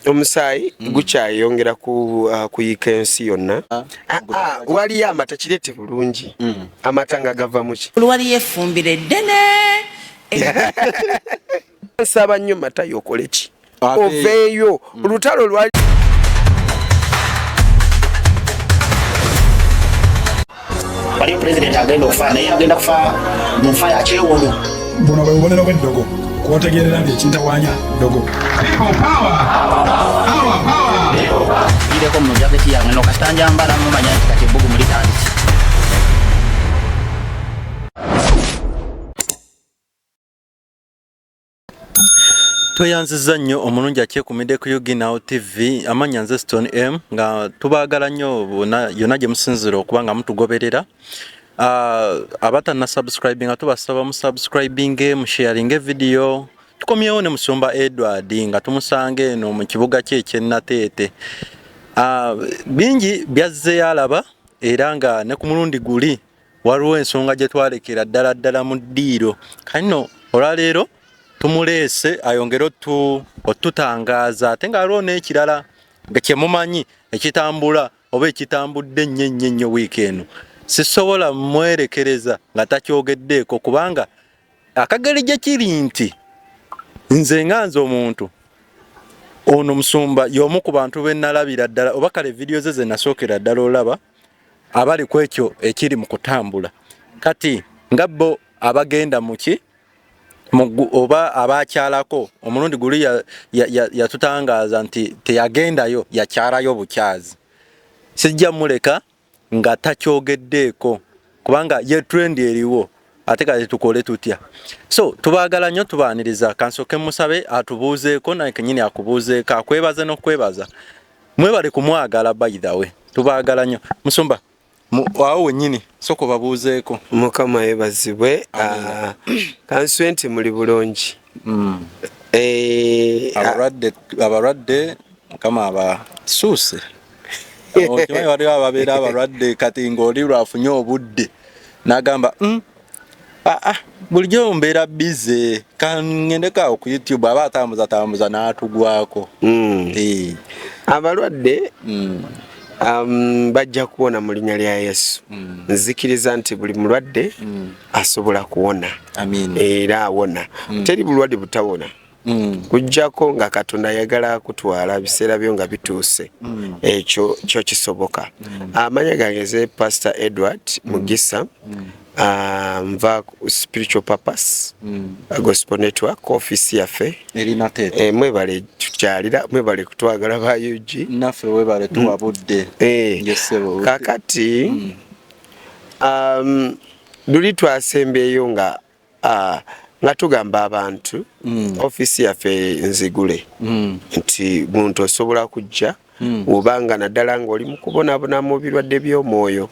Omusaayi gukyayongera kuyiika ensi yonna. Waliyo amata, kireete bulungi. Amata nga gava muki? Waliyo effumbiro eddene. Nsaba nnyo Matayo okole ki? Oveeyo. Olutalo lwali Waliyo pulezidenti agenda okufa, naye agenda kufa mu nfa ya kyewuunyo. Buno bwe bubonero bw'eddogo kwotegeerera nti ekintawaanya ddogo. Gireko mu jaketi yange no kasita njambala mumanya nti kati ebbugumu litandise. Tweyanziza nnyo omulungi akyekumidde ku UG Now TV. Amannya nze Stone M, nga tubaagala nnyo yonna gye musinziira okuba nga mutugoberera. Abatanna subscribing nga tubasaba mu subscribing, mu sharing video. Tukomyewo ne Musumba Edward nga tumusanga eno mu kibuga kye eky'e Nateete. Bingi byazze alaba, era nga ne ku mulundi guli waliwo ensonga gye twalekera ddala ddala mu ddiiro. Kati nno olwaleero tumuleese ayongere otutangaaza, ate nga waliwo n'ekirala nga kyemumanyi ekitambula oba ekitambudde ennyo ennyo ennyo wiiki eno. Sisobola mwerekereza nga takyogeddeeko, kubanga akageri gye kiri nti nze nga nze omuntu ono musumba y'omu ku bantu be nalabira ddala, oba kale vidiyo ze ze nasookera ddala olaba abali ku ekyo ekiri mu kutambula kati, nga bo abagenda muki oba abakyalako. Omulundi guli yatutangaaza nti teyagendayo, yakyalayo bukyazi. Sijja muleka nga takyogeddeeko, kubanga ye trend eriwo. Ate kati tukole tutya? So tubaagala nnyo, tubaaniriza. Kansooke musabe atubuuzeeko, naye kenyini akubuuzeeko, akwebaze n'okwebaza. Mwebale kumwagala. By the way, tubaagala nnyo. Musumba, awo wennyini sooka obabuuzeeko. Mukama yebazibwe. Kanswe nti muli bulungi. Abalwadde Mukama abasuuse. Okimanyi waliwo ababeera abalwadde, kati ng'oli lwafunye obudde n'agamba, aa, bulijjo mbeera busy, kangendeko awo ku YouTube." Aba atambuza tambuza n'atugwako. Abalwadde bajja kuwona mu linnya lya Yesu. Nzikiriza nti buli mulwadde asobola kuwona. Amiina. Era awona. Teri bulwadde butawona, kujjako nga Katonda ayagala kutwala biseera byo nga bituuse. Ekyo kyo kisoboka. Amanya gange ze Pastor Edward Mugisa. Nva ku Spiritual Purpose Gospel Network, office yaffe eri Nateete. Mwebale tukyalira, mwebale kutwagala ba UG. Naffe webale tuwa budde. Yes, ssebo. Kakati luli twasembyeyo nga tugamba abantu ofiisi yaffe nzigule, nti muntu osobola kujja obanga naddala ng'oli mu kubonaabona mu birwadde by'omwoyo,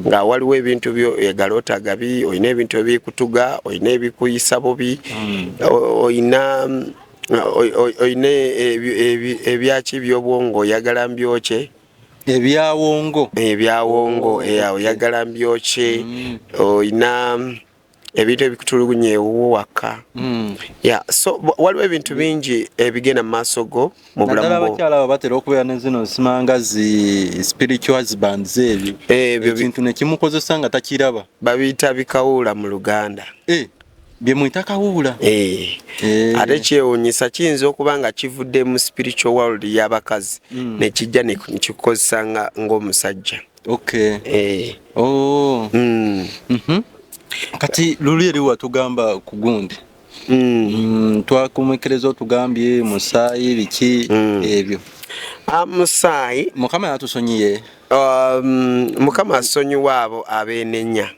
nga waliwo ebintu byo egaloota gabi, olina ebintu ebikutuga, olina ebikuyisa bubi, olina olina ebyaki by'obwongo, oyagala mbyokye. Ebyawongo. Ebyawongo. Oyagala mbyokye, olina ebintu ebikutulugunya ewuwo waka. Yeah, so waliwo ebintu bingi ebigenda mu maaso go mu naddala bulamu bwo. Abakyala abo batera okubeera ne zino simanga zi spiritual husbands ebyo. Ebyo ekintu ne kimukozesa nga takiraba. Babiyita bikawuula mu Luganda. Eh, bye muyita kawuula. Ate kyewuunyisa, kiyinza okuba nga kivudde mu spiritual world y'abakazi nekijja nekikukozesa ng'omusajja. Oh. Kati luli eri watugamba ku gundi. Twakumekereza otugambye musaayi biki ebyo. Musaayi. Mukama yatusonyiye. Mukama asonyiwa abo abeenenya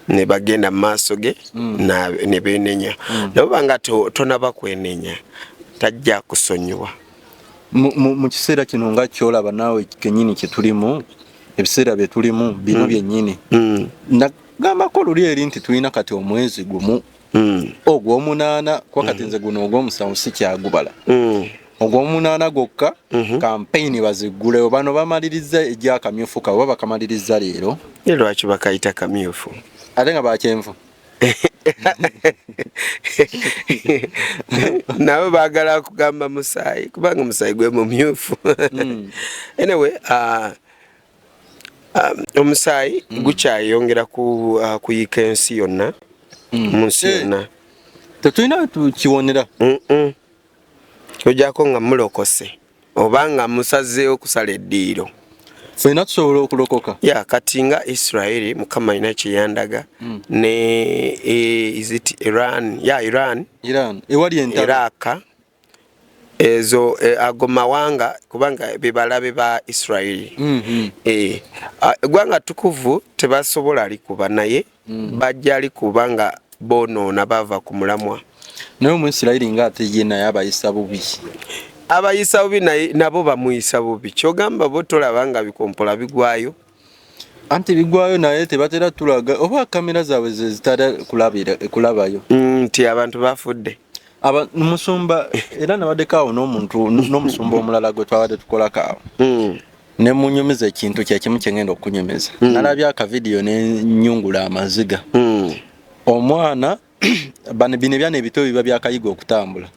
ne bagenda mu maaso ge ne beenenya. Naye oba nga tonaba kwenenya, tajja kusonyiwa. Mu kiseera kino nga kyolaba naawe kenyini kyetulimu, ebiseera bye tulimu bino byennyini, nagambako luli eri nti tulina kati omwezi gumu ogw'omunaana, kuba kati nze guno ogw'omusanvu sikyagubala. Ogw'omunaana gwokka, kampeyini baziggulewo. Bano bamaliriza egyakamyufu kawe oba bakamaliriza leero? Ye lwaki bakayita kamyufu? Ate nga bakyenvu. Nabo baagala kugamba musaayi kubanga omusaayi gwe mumyufu. Anyway, omusaayi gukyayongera kuyiika ensi yonna, mu nsi yonna. Tetulina tukiwonera. Ojjako nga mulokose oba nga musazeewo okusala eddiiro. Ffenna tusobola okulokoka. Ya, kati nga Israeli, Mukama alina kyeyandaga ne is it Iran? Ya, Iran. Iran ewali entalo. Iraq, ezo ago mawanga, kubanga bebalabe ba Israeli. Eggwanga tukuvu tebasobola likuba, naye bajja likuba nga bonoona, bava ku mulamwa. Naye Omuisirayiri nga ate ye naye abayisa bubi. Abayisa bubi, naye nabo bamuyisa bubi. Kyogamba bo tolaba nga bikompola bigwayo? Anti bigwayo, naye tebatera tulaga, oba kamera zaabwe ze zitera kulabayo. Nti abantu bafudde. Aba musumba, era nabaddeko awo n'omuntu, n'omusumba omulala gwe twabadde tukolako awo, ne munyumiza ekintu kyekimu kyengenda okunyumiza. Nalabye akavidiyo ne nyungula amaziga. Omwana bano, bino ebyana ebito biba byakayiga okutambula,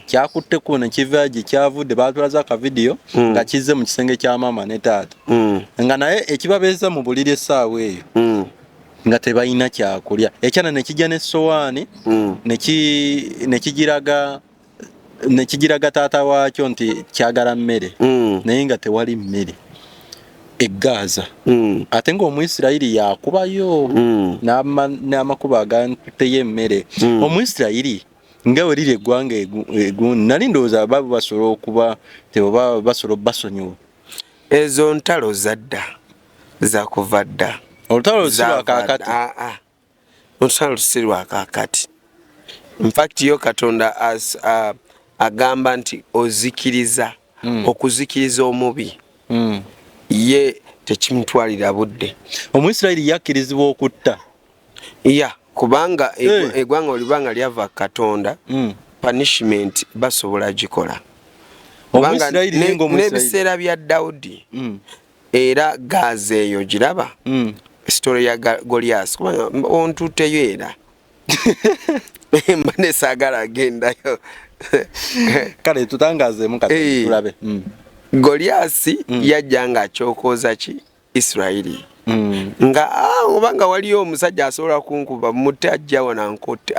kyakutteko ne kiva gye kyavudde. Batulaze akavidiyo nga kizze mu kisenge kya maama ne taata, nga naye ekibabeeza mu buliri essaawa eyo nga tebalina kyakulya. Ekyana ne kijja n'essowaani ne kigiraga taata waakyo nti kyagala mmere, naye nga tewali mmere egaaza. Ate ng'Omuisirayiri yakubayo n'amakubo agantuteyo emmere. Omuisirayiri nga we liri eggwanga egundi, nali ndowooza baba basobola okuba tebaba basobola obbasonyiwa. Ezo ntalo zadda, zakuva dda. Olutalo si Zava lwakaakati. Ah, ah. Olutalo si lwakaakati. Infact yo Katonda agamba nti ozikiriza, okuzikiriza omubi ye tekimutwalira budde. Omuisirayiri yakkirizibwa okutta? Ya, kubanga eggwanga olibanga lyava Katonda, punishment basobola gikola. Kubanga Omuisirayiri ye ng'Omuisirayiri. n'ebiseera bya Dawudi, era Gaza eyo giraba, story ya Goliath, kubanga ontuteyo era mbadde saagala gendayo. Kale tutangazeemu kati, tulabe. Goliath yajja nga akyokooza ki? Isirayiri. Nga oba nga waliyo omusajja asobola kunkuba, mutte, ajja wano ankotte,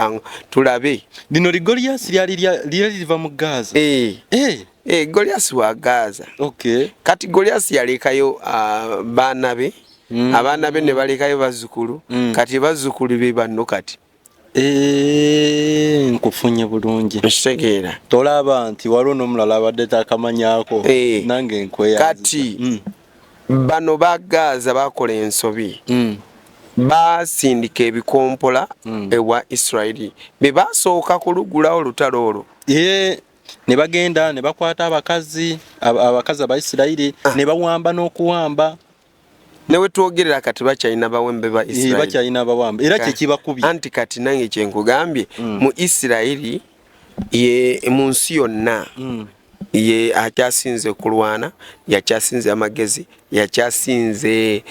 tulabe. Lino li Goliyasi lyali lyali liva mu Gaza? Goliath wa Gaza. Kati Goliath yalekayo baana be, abaana be ne balekayo bazzukulu. Kati bazzukulu be banno kati. Nkufunye bulungi. Nkitegeera. Tolaba nti waliwo n'omulala abadde takamanyako? Nange nkweyanziza. Kati bano ba Gaza bakola ensobi, basindika ebikompola ewa Isirayiri, be basooka kulugulawo olutalo olwo. Ne bagenda ne bakwata abakazi, abakazi Abaisirayiri, ne bawamba n'okuwamba. Ne wetwogerera kati bakyalina bawembe ba Isirayiri. Bakyalina abawamba era kyekibakubye. Anti kati nange kyenkugambye, mu Isirayiri ye mu nsi yonna ye akyasinze kulwana, yakyasinze amagezi, yakyasinze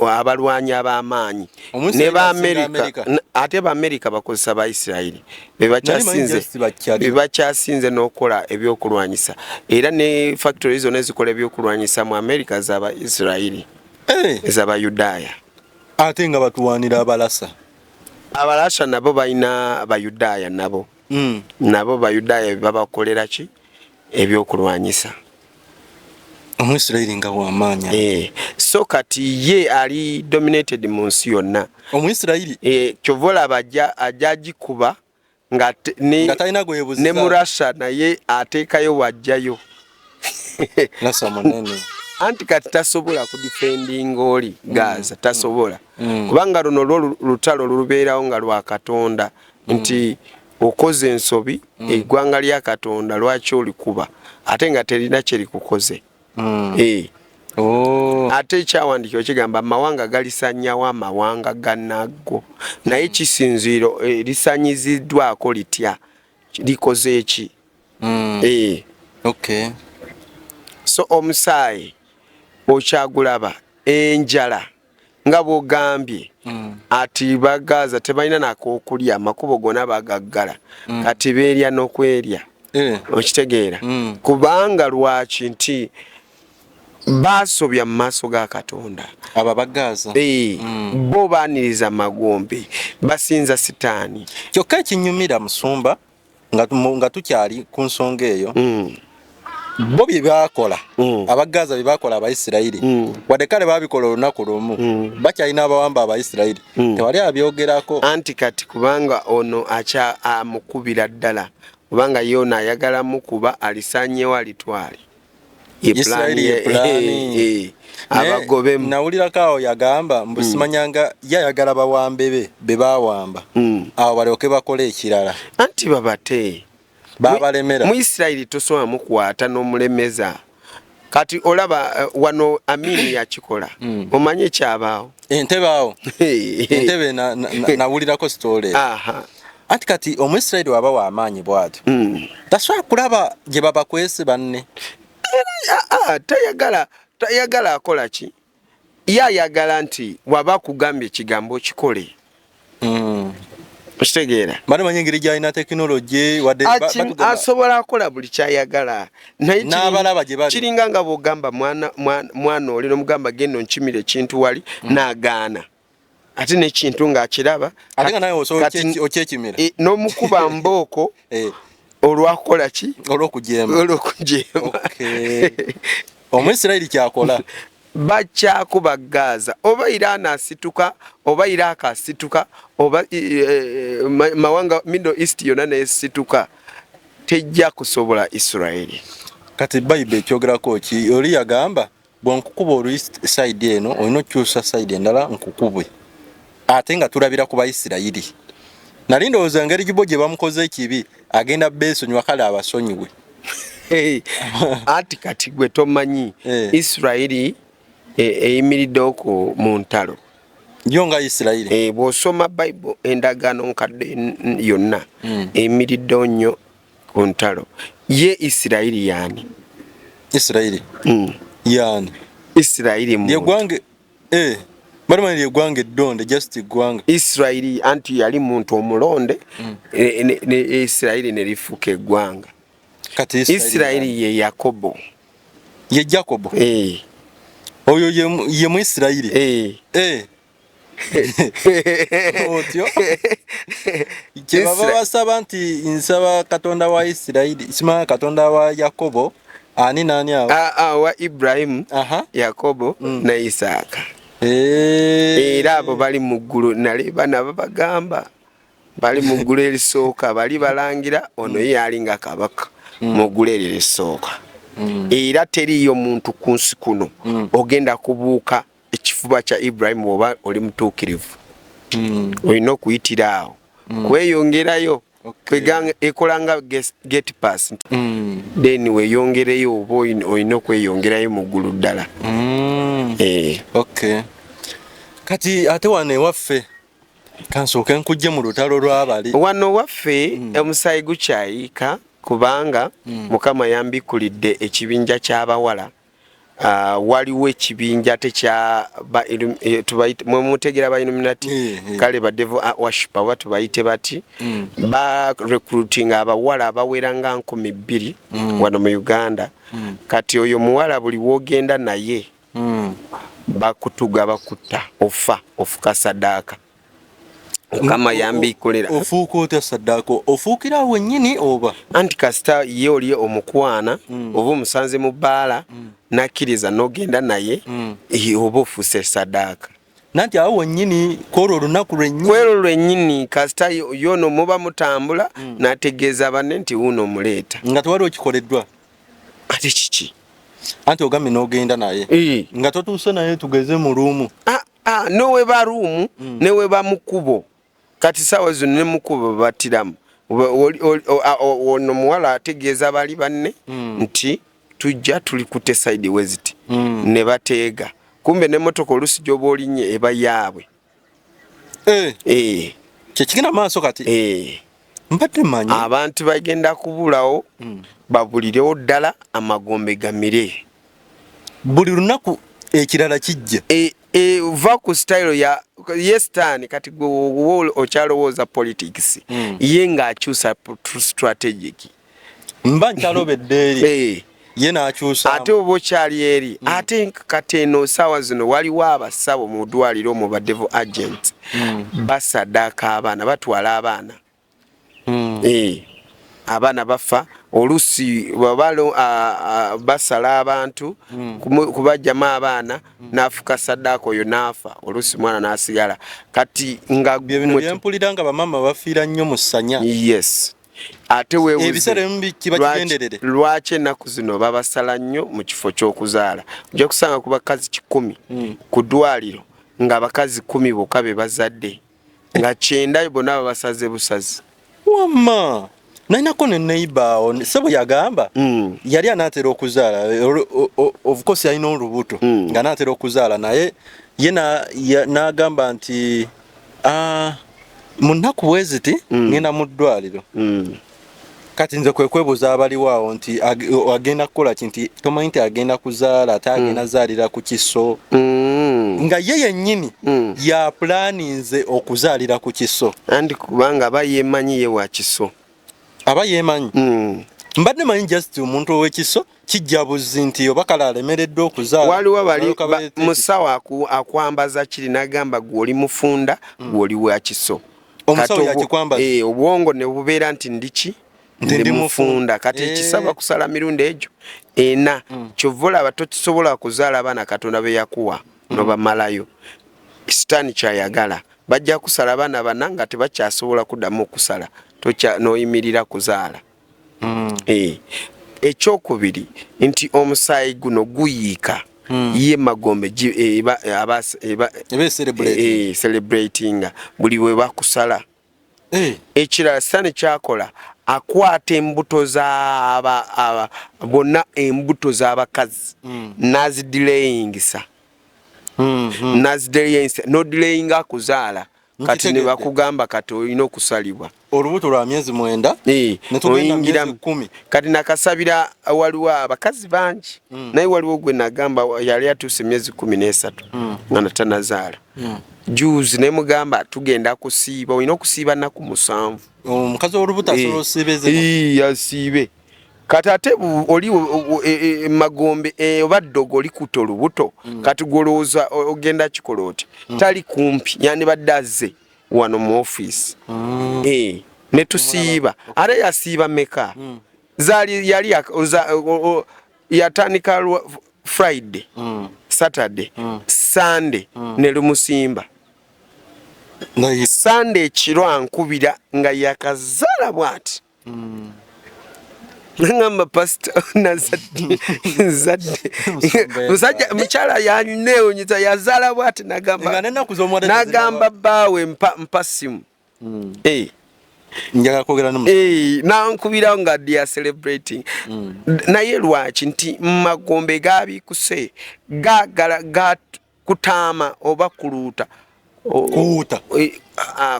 abalwanyi ab'amaanyi. Omuisirayiri Ne ba asinga Amerika, Amerika. Ate ba Amerika bakozesa ba Isirayiri, be bakyasinze, Nali manyi bakyali. be bakyasinze n'okukola ebyokulwanyisa, era ne factory zonna ezikola ebyokulwanyisa mu Amerika zaba Isirayiri, ez'Abayudaaya. Ate nga batuwanira abalasa. Abalasha nabo balina Bayudaaya nabo. Nabo Bayudaaya babakolera ki? Ebyokulwanyisa. Omuisirayiri nga wamaanyi. So kati ye ali dominated mu nsi yonna. Omuisirayiri. Kyova olaba ajja agikuba nga Nga talina gwebuziza. Ne mu Russia naye ateekayo wajjayo. Lasa munene. Anti kati tasobola kudefendinga oli Gaza, tasobola, kubanga luno lwo lutalo lubeerawo nga lwa Katonda, nti okoze ensobi, eggwanga lya Katonda lwaki olikuba ate nga terina kyerikukoze? Oh. Ate ekyawandiikibwa kigamba amawanga galisanyawo amawanga gannago, naye kisinziiro lisanyiziddwako litya, likoze eki? So omusaayi okyagulaba, enjala. Nga bwogambye ati Bagaza tebalina nakokulya, amakubo gonna bagaggala, kati beerya n'okwerya. Okitegeera? Kubanga lwaki nti basobya mu maaso ga Katonda. Abo Abagaza. Bo baaniriza magombe, basinza Sitaani. Kyokka ekinyumira, musumba, nga tukyali ku nsonga eyo, bo bye bakola, Abagaza bye bakola Abaisirayiri, wadde kale babikola olunaku lumu, bakyalina abawamba Abaisirayiri, tewali abyogerako. Anti kati kubanga ono akya amukubira ddala, kubanga ye ono ayagala mukuba alisanyewo alitwale. Ye Isirayiri ye plan plan. Abagobemu. Nawulirako awo yagamba mbu simanyanga ye ayagala bawambe be bawamba, awo balyoke bakole ekirala. Anti babate. Babalemera. Mu Isirayiri tosobola mukwata n'omulemeza. Kati olaba wano Amini yakikola, omanyi ekyabaawo? Entebe awo, entebe nawulirako story. Anti kati Omuisirayiri waba w'amaanyi bw'atyo, tasobola kulaba gye babakwese banne. Ah, tayagala akola ki? Ye ayagala nti waba akugambye ekigambo okikole. Okitegeera? Bane manyi engeri gy'alina tekinologi wadde Asobola akola buli kyayagala, naye N'abalaba gye bali. Kiringa nga bwogamba mwana oli nomugamba, "Genda onkimira ekintu wali," n'agaana, ate nekintu ng'akiraba. Ate nga nawe osobola okyekimira. N'omukuba mbooko olwakukola ki? Olw'okujeema. Olw'okujeema. Okay. Omuisirayiri kyakola. Bakyakuba Gaza, oba Iran asituka, oba Iraq asituka, oba mawanga Middle East yonna nesituka, tejja kusobola Israeli. Kati Bayibuli ekyogerako ki? Oli yagamba, "Bwenkukuba oluyi side eno, olina okukyusa side endala nkukubwe." Ate nga tulabira ku Bayisirayiri, nali ndowooza engeri gibo gye bamukoze ekibi agenda beesonyiwa, kale abasonyiwe. Hey, anti kati gwe tomanyi. Israeli eyimiriddewo mu ntalo. Yo nga Isirayiri? Bw'osoma Bible, Endagaano Nkadde yonna eyimiriddewo nnyo ku ntalo. Ye Isirayiri yaani? Isirayiri yaani? Isirayiri muntu. Lyegwange, balimanyi lyeggwanga eddonde, just eggwanga. Isirayiri anti yali muntu omulonde, ne Isirayiri ne lifuuka eggwanga. Kati Isirayiri ye Yakobo. Ye Jacobo? Eh. Oyo ye Muisirayiri? Eh. Otyo kyebava basaba nti, "Nsaba Katonda wa Isirayiri," simanya Katonda wa Yakobo ani nani awo. Ah, ah, wa Iburahimu, Yakobo ne Isaaka. Era abo bali mu ggulu, nale bana babagamba bali mu ggulu erisooka, bali balangira ono ye ali nga kabaka mu ggulu eryo erisooka. Era teriiyo muntu ku nsi kuno ogenda kubuuka ekifuba kya Iburahimu bw'oba oli mutuukirivu. Olina okuyitira awo kweyongerayo. Ekola nga gate pass nti then weeyongereyo, oba olina okweyongerayo mu ggulu ddala. Okay. Kati ate wano ewaffe, kansooke nkujje mu lutalo lw'abali. Wano waffe omusaayi gukyayiika, kubanga Mukama yambikulidde ekibinja ky'abawala. Waliwo ekibinja tekya mwe mutegera ba Illuminati. Kale ba devil worshipper oba tubayite bati, ba recruiting abawala abawera nga 2000 wano mu Uganda. Kati oyo muwala buli wogenda naye bakutuga, bakutta, ofa, ofuka sadaaka. Mukama yambikulira. Ofuuka otya saddaaka? Ofuukira awo wennyini oba? Anti kasita ye oli omukwana, oba omusanze mu bbaala, nakkiriza n'ogenda naye, oba ofuuse sadaaka. Nanti awo wennyini kwolwo olunaku lwennyini? Kwero lwennyini, kasita yono muba mutambula, n'ategeeza banne nti wuuno omuleeta. Nga tewaliwo kikoleddwa? Ate kiki? Anti ogambye n'ogenda naye nga totuuse naye tugeze mu room. Ah, ah, noweba room, neweba mu kkubo. Kati saawa zino ne mu kkubo babattiramu. Ono muwala ategeeza bali banne nti tujja tuli kute side weziti, ne bateega. Kumbe n'emmotoka oluusi gy'oba olinnye eba yaabwe. Kyekigenda maaso kati? Eh. Mbadde manyi. Abantu bagenda kubulawo, babulirewo ddala, amagombe gamire. Buli lunaku ekirala kijja. E, Va ku style ya ye Sitaani. Kati gwe wowe okyalowooza politics, ye ng'akyusa strategic. Mba nkyalobedde eri, ye n'akyusa. Ate oba okyali eri, ate kati eno saawa zino waliwo abasawo mu ddwaliro mu ba devil agent, basaddaaka abaana, batwala abaana. Abaana bafa olusi babalo basala abantu kubajjamu abaana, n'afuka saddaaka oyo n'afa, olusi mwana n'asigala kati nga bye bino byempulira nga bamama bafiira nnyo mu ssanya. Yes, ate weebuuze, Ebiseera ebimu kiba kigenderere. Lwaki ennaku zino babasala nnyo mu kifo ky'okuzaala? Ojja kusanga ku bakazi 100 ku ddwaliro nga abakazi 10 bokka be bazadde, nga 90 bonna babasaze busazi. Wamma nalinako ne neighbor awo, sebo yagamba yali anaatera okuzaala, of course yalina olubuto, nga anaatera okuzaala, naye ye n'agamba nti, "Ah, mu nnaku bwe ziti ngenda mu ddwaliro." Kati nze kwe kwebuuza abaliwo awo nti agenda kukola ki, nti tomanyi nti agenda kuzaala, ate agenda zaalira ku kiso, nga ye yennyini yapulaninze okuzaalira ku kiso. Andi kubanga aba yeemanyi ye wa kiso. Aba yeemanyi. Mbadde manyi just omuntu ow'ekiso kijja buzzi nti oba kale alemereddwa okuzaala. Waliwo bali Balyoka baleeta musawo akwambaza kiri n'agamba gwe oli mufunda, gwe oli wa kiso. Omusawo Kati yakikwambaza. Obwongo ne bubeera nti ndi ki? Nti ndi ndi mufunda. mufunda. Kati ekisaba kusala mirundi egyo ena, kyova olaba tokisobola kuzaala abaana Katonda be yakuwa nobamalayo. Sitaani kyayagala, bajja kusala abaana bana nga tebakyasobola kuddamu okusala, noyimirira kuzaala. Ekyokubiri nti omusaayi guno guyiika, ye magombe eba eba celebrate. Celebratinga buli bwe bakusala. Ekirala Sitaani kyakola, akwata embuto z'aba bonna, embuto z'abakazi n'azidelayingisa, n'azidelayingisa, n'odelayinga akuzaala. Kati ne Nkitegedde. bakugamba kati olina okusalibwa. Olubuto lwa myezi 9, ne tugenda oyingira myezi 10. Kati nakasabira, waliwo abakazi bangi, naye waliwo gwe nagamba yali atuuse emyezi 13 nga natanazaala. Juzi nemugamba tugenda kusiiba, olina okusiiba nnaku 7. Omukazi w'olubuto asobola osiiba ezino? Yasiibe. Kati ate oli magombe, oba ddogo likuta olubuto, kati gwolowooza ogenda kikola oti? Tali kumpi, yandibadde azze wano mu ofiisi. Ne tusiiba. Ate yasiiba meka zaali yali yatandika Friday, Saturday, Sunday, ne lumusimba. Sunday ekiro ankubira nga yakazaala bw'ati, nangamba, "Pasita, nazadde, nzadde." Musajja mukyala yanewunyisa, yazaala bw'ati, nagamba Nga n'ennaku z'omwana nagamba bbaawe, mpa simu. Njagala kwogera n'omu Nankubira nga they are celebrating. Naye lwaki nti magombe gabikuse gagala ga kutaama oba kuluuta? Kuwuuta.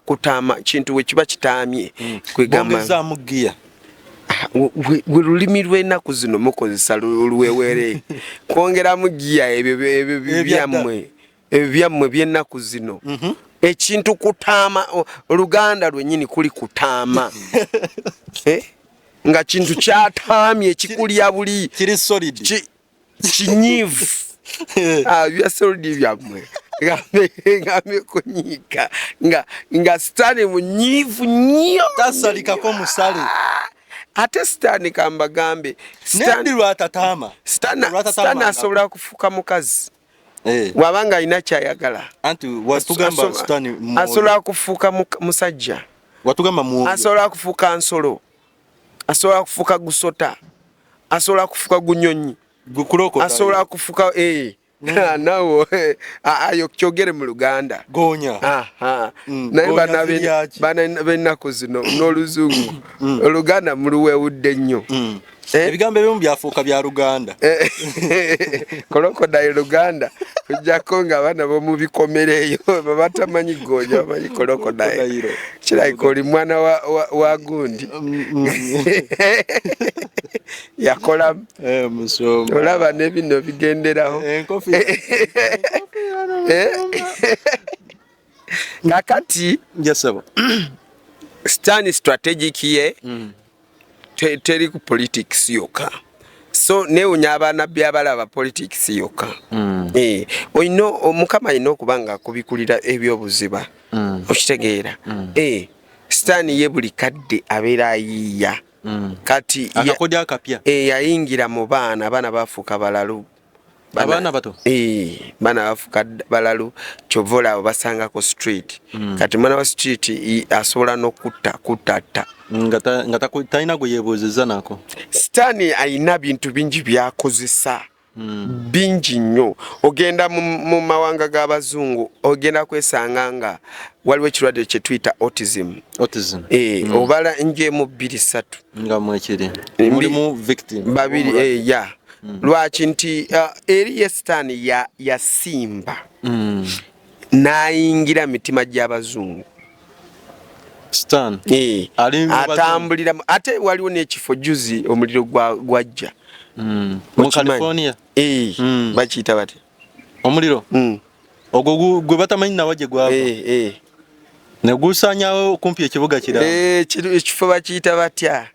Kutaama kintu we kiba kitaamye, kwegamba Bongezaamu giya. We lulimi lw'ennaku zino mukozesa luwewere kwongeramu giya. Ebyo Ebya byammwe, ebyo byammwe by'ennaku zino. Ekintu kutaama, oluganda lwennyini kuli kutaama. Nga kintu kyataamye kikulya buli Kiri solid. Kinyiivu. Ah, bya solid byammwe. Ngambe kunyiika nga Sitaani munyiivu nnyo. Tasalikako musale. Ate Sitaani kambagambe, Naye lwatataama. Sitaani asobola kufuuka mukazi bw'aba alina kyayagala. Anti watugamba Sitaani mwoyo. Asobola kufuuka musajja. Watugamba mwoyo. Asobola kufuuka nsolo, asobola kufuuka gusota, asobola kufuuka gunyonyi. Gukulokota. Asobola kufuuka nawo ayo kyogere mu Luganda. Gonya. Aha. Naye Gonya bana ziri bana b'ennaku zino n'oluzungu, oluganda muluwewudde nnyo. Ebigambo ebimu byafuuka bya Luganda. Crocodile Luganda, kujjako nga abaana b'omu bikomero eyo batamanyi goonya, bamanyi crocodile. Crocodile. Kirabika oli mwana wa gundi. Yakolamu. Eh, musumba. Olaba ne bino bigenderaho. Enkofi. Eh? Kakati Yes, sir. Sitaani strategic ye teri ku politics yokka. So newunya abanabbi abalaba politics yokka. Eh, olina omukama alina okuba nga akubikulira ebyobuziba. Okitegeera? Eh, Sitaani ye buli kadde abeera ayiiya. Kati Akakodyo akapya. Eh, yayingira mu baana, abaana bafuuka balalu. Abaana bato? Eh, baana bafuuka balalu, kyova olaba basangako street. Kati mwana wa street asobola n'okutta, kuttatta. Nga talina gwe yeebuuzizza nako. Sitaani alina bintu bingi by'akozesa. Bingi nnyo. Ogenda mu mawanga g'abazungu, ogenda kwesanga nga waliwo ekirwadde kye tuyita autism. Autism. Eh, obala njemu bbiri ssatu. Nga mwekiri. Mulimu victim. Babiri, ya. Lwaki nti eri ye Sitaani yasimba. N'ayingira mitima gy'abazungu. Sitaani. Eh, Ali mu bazungu. atambulira ate waliwo n'ekifo juzi omuliro gwajja. Mu Okimanyi? California. Eh, bakiyita batya? Omuliro? Ogwo gwe batamanyi nawa gye gwava. Eh, eh. Ne gusaanyaawo kumpi ekibuga kirala. Eh, ekifo bakiyita batya?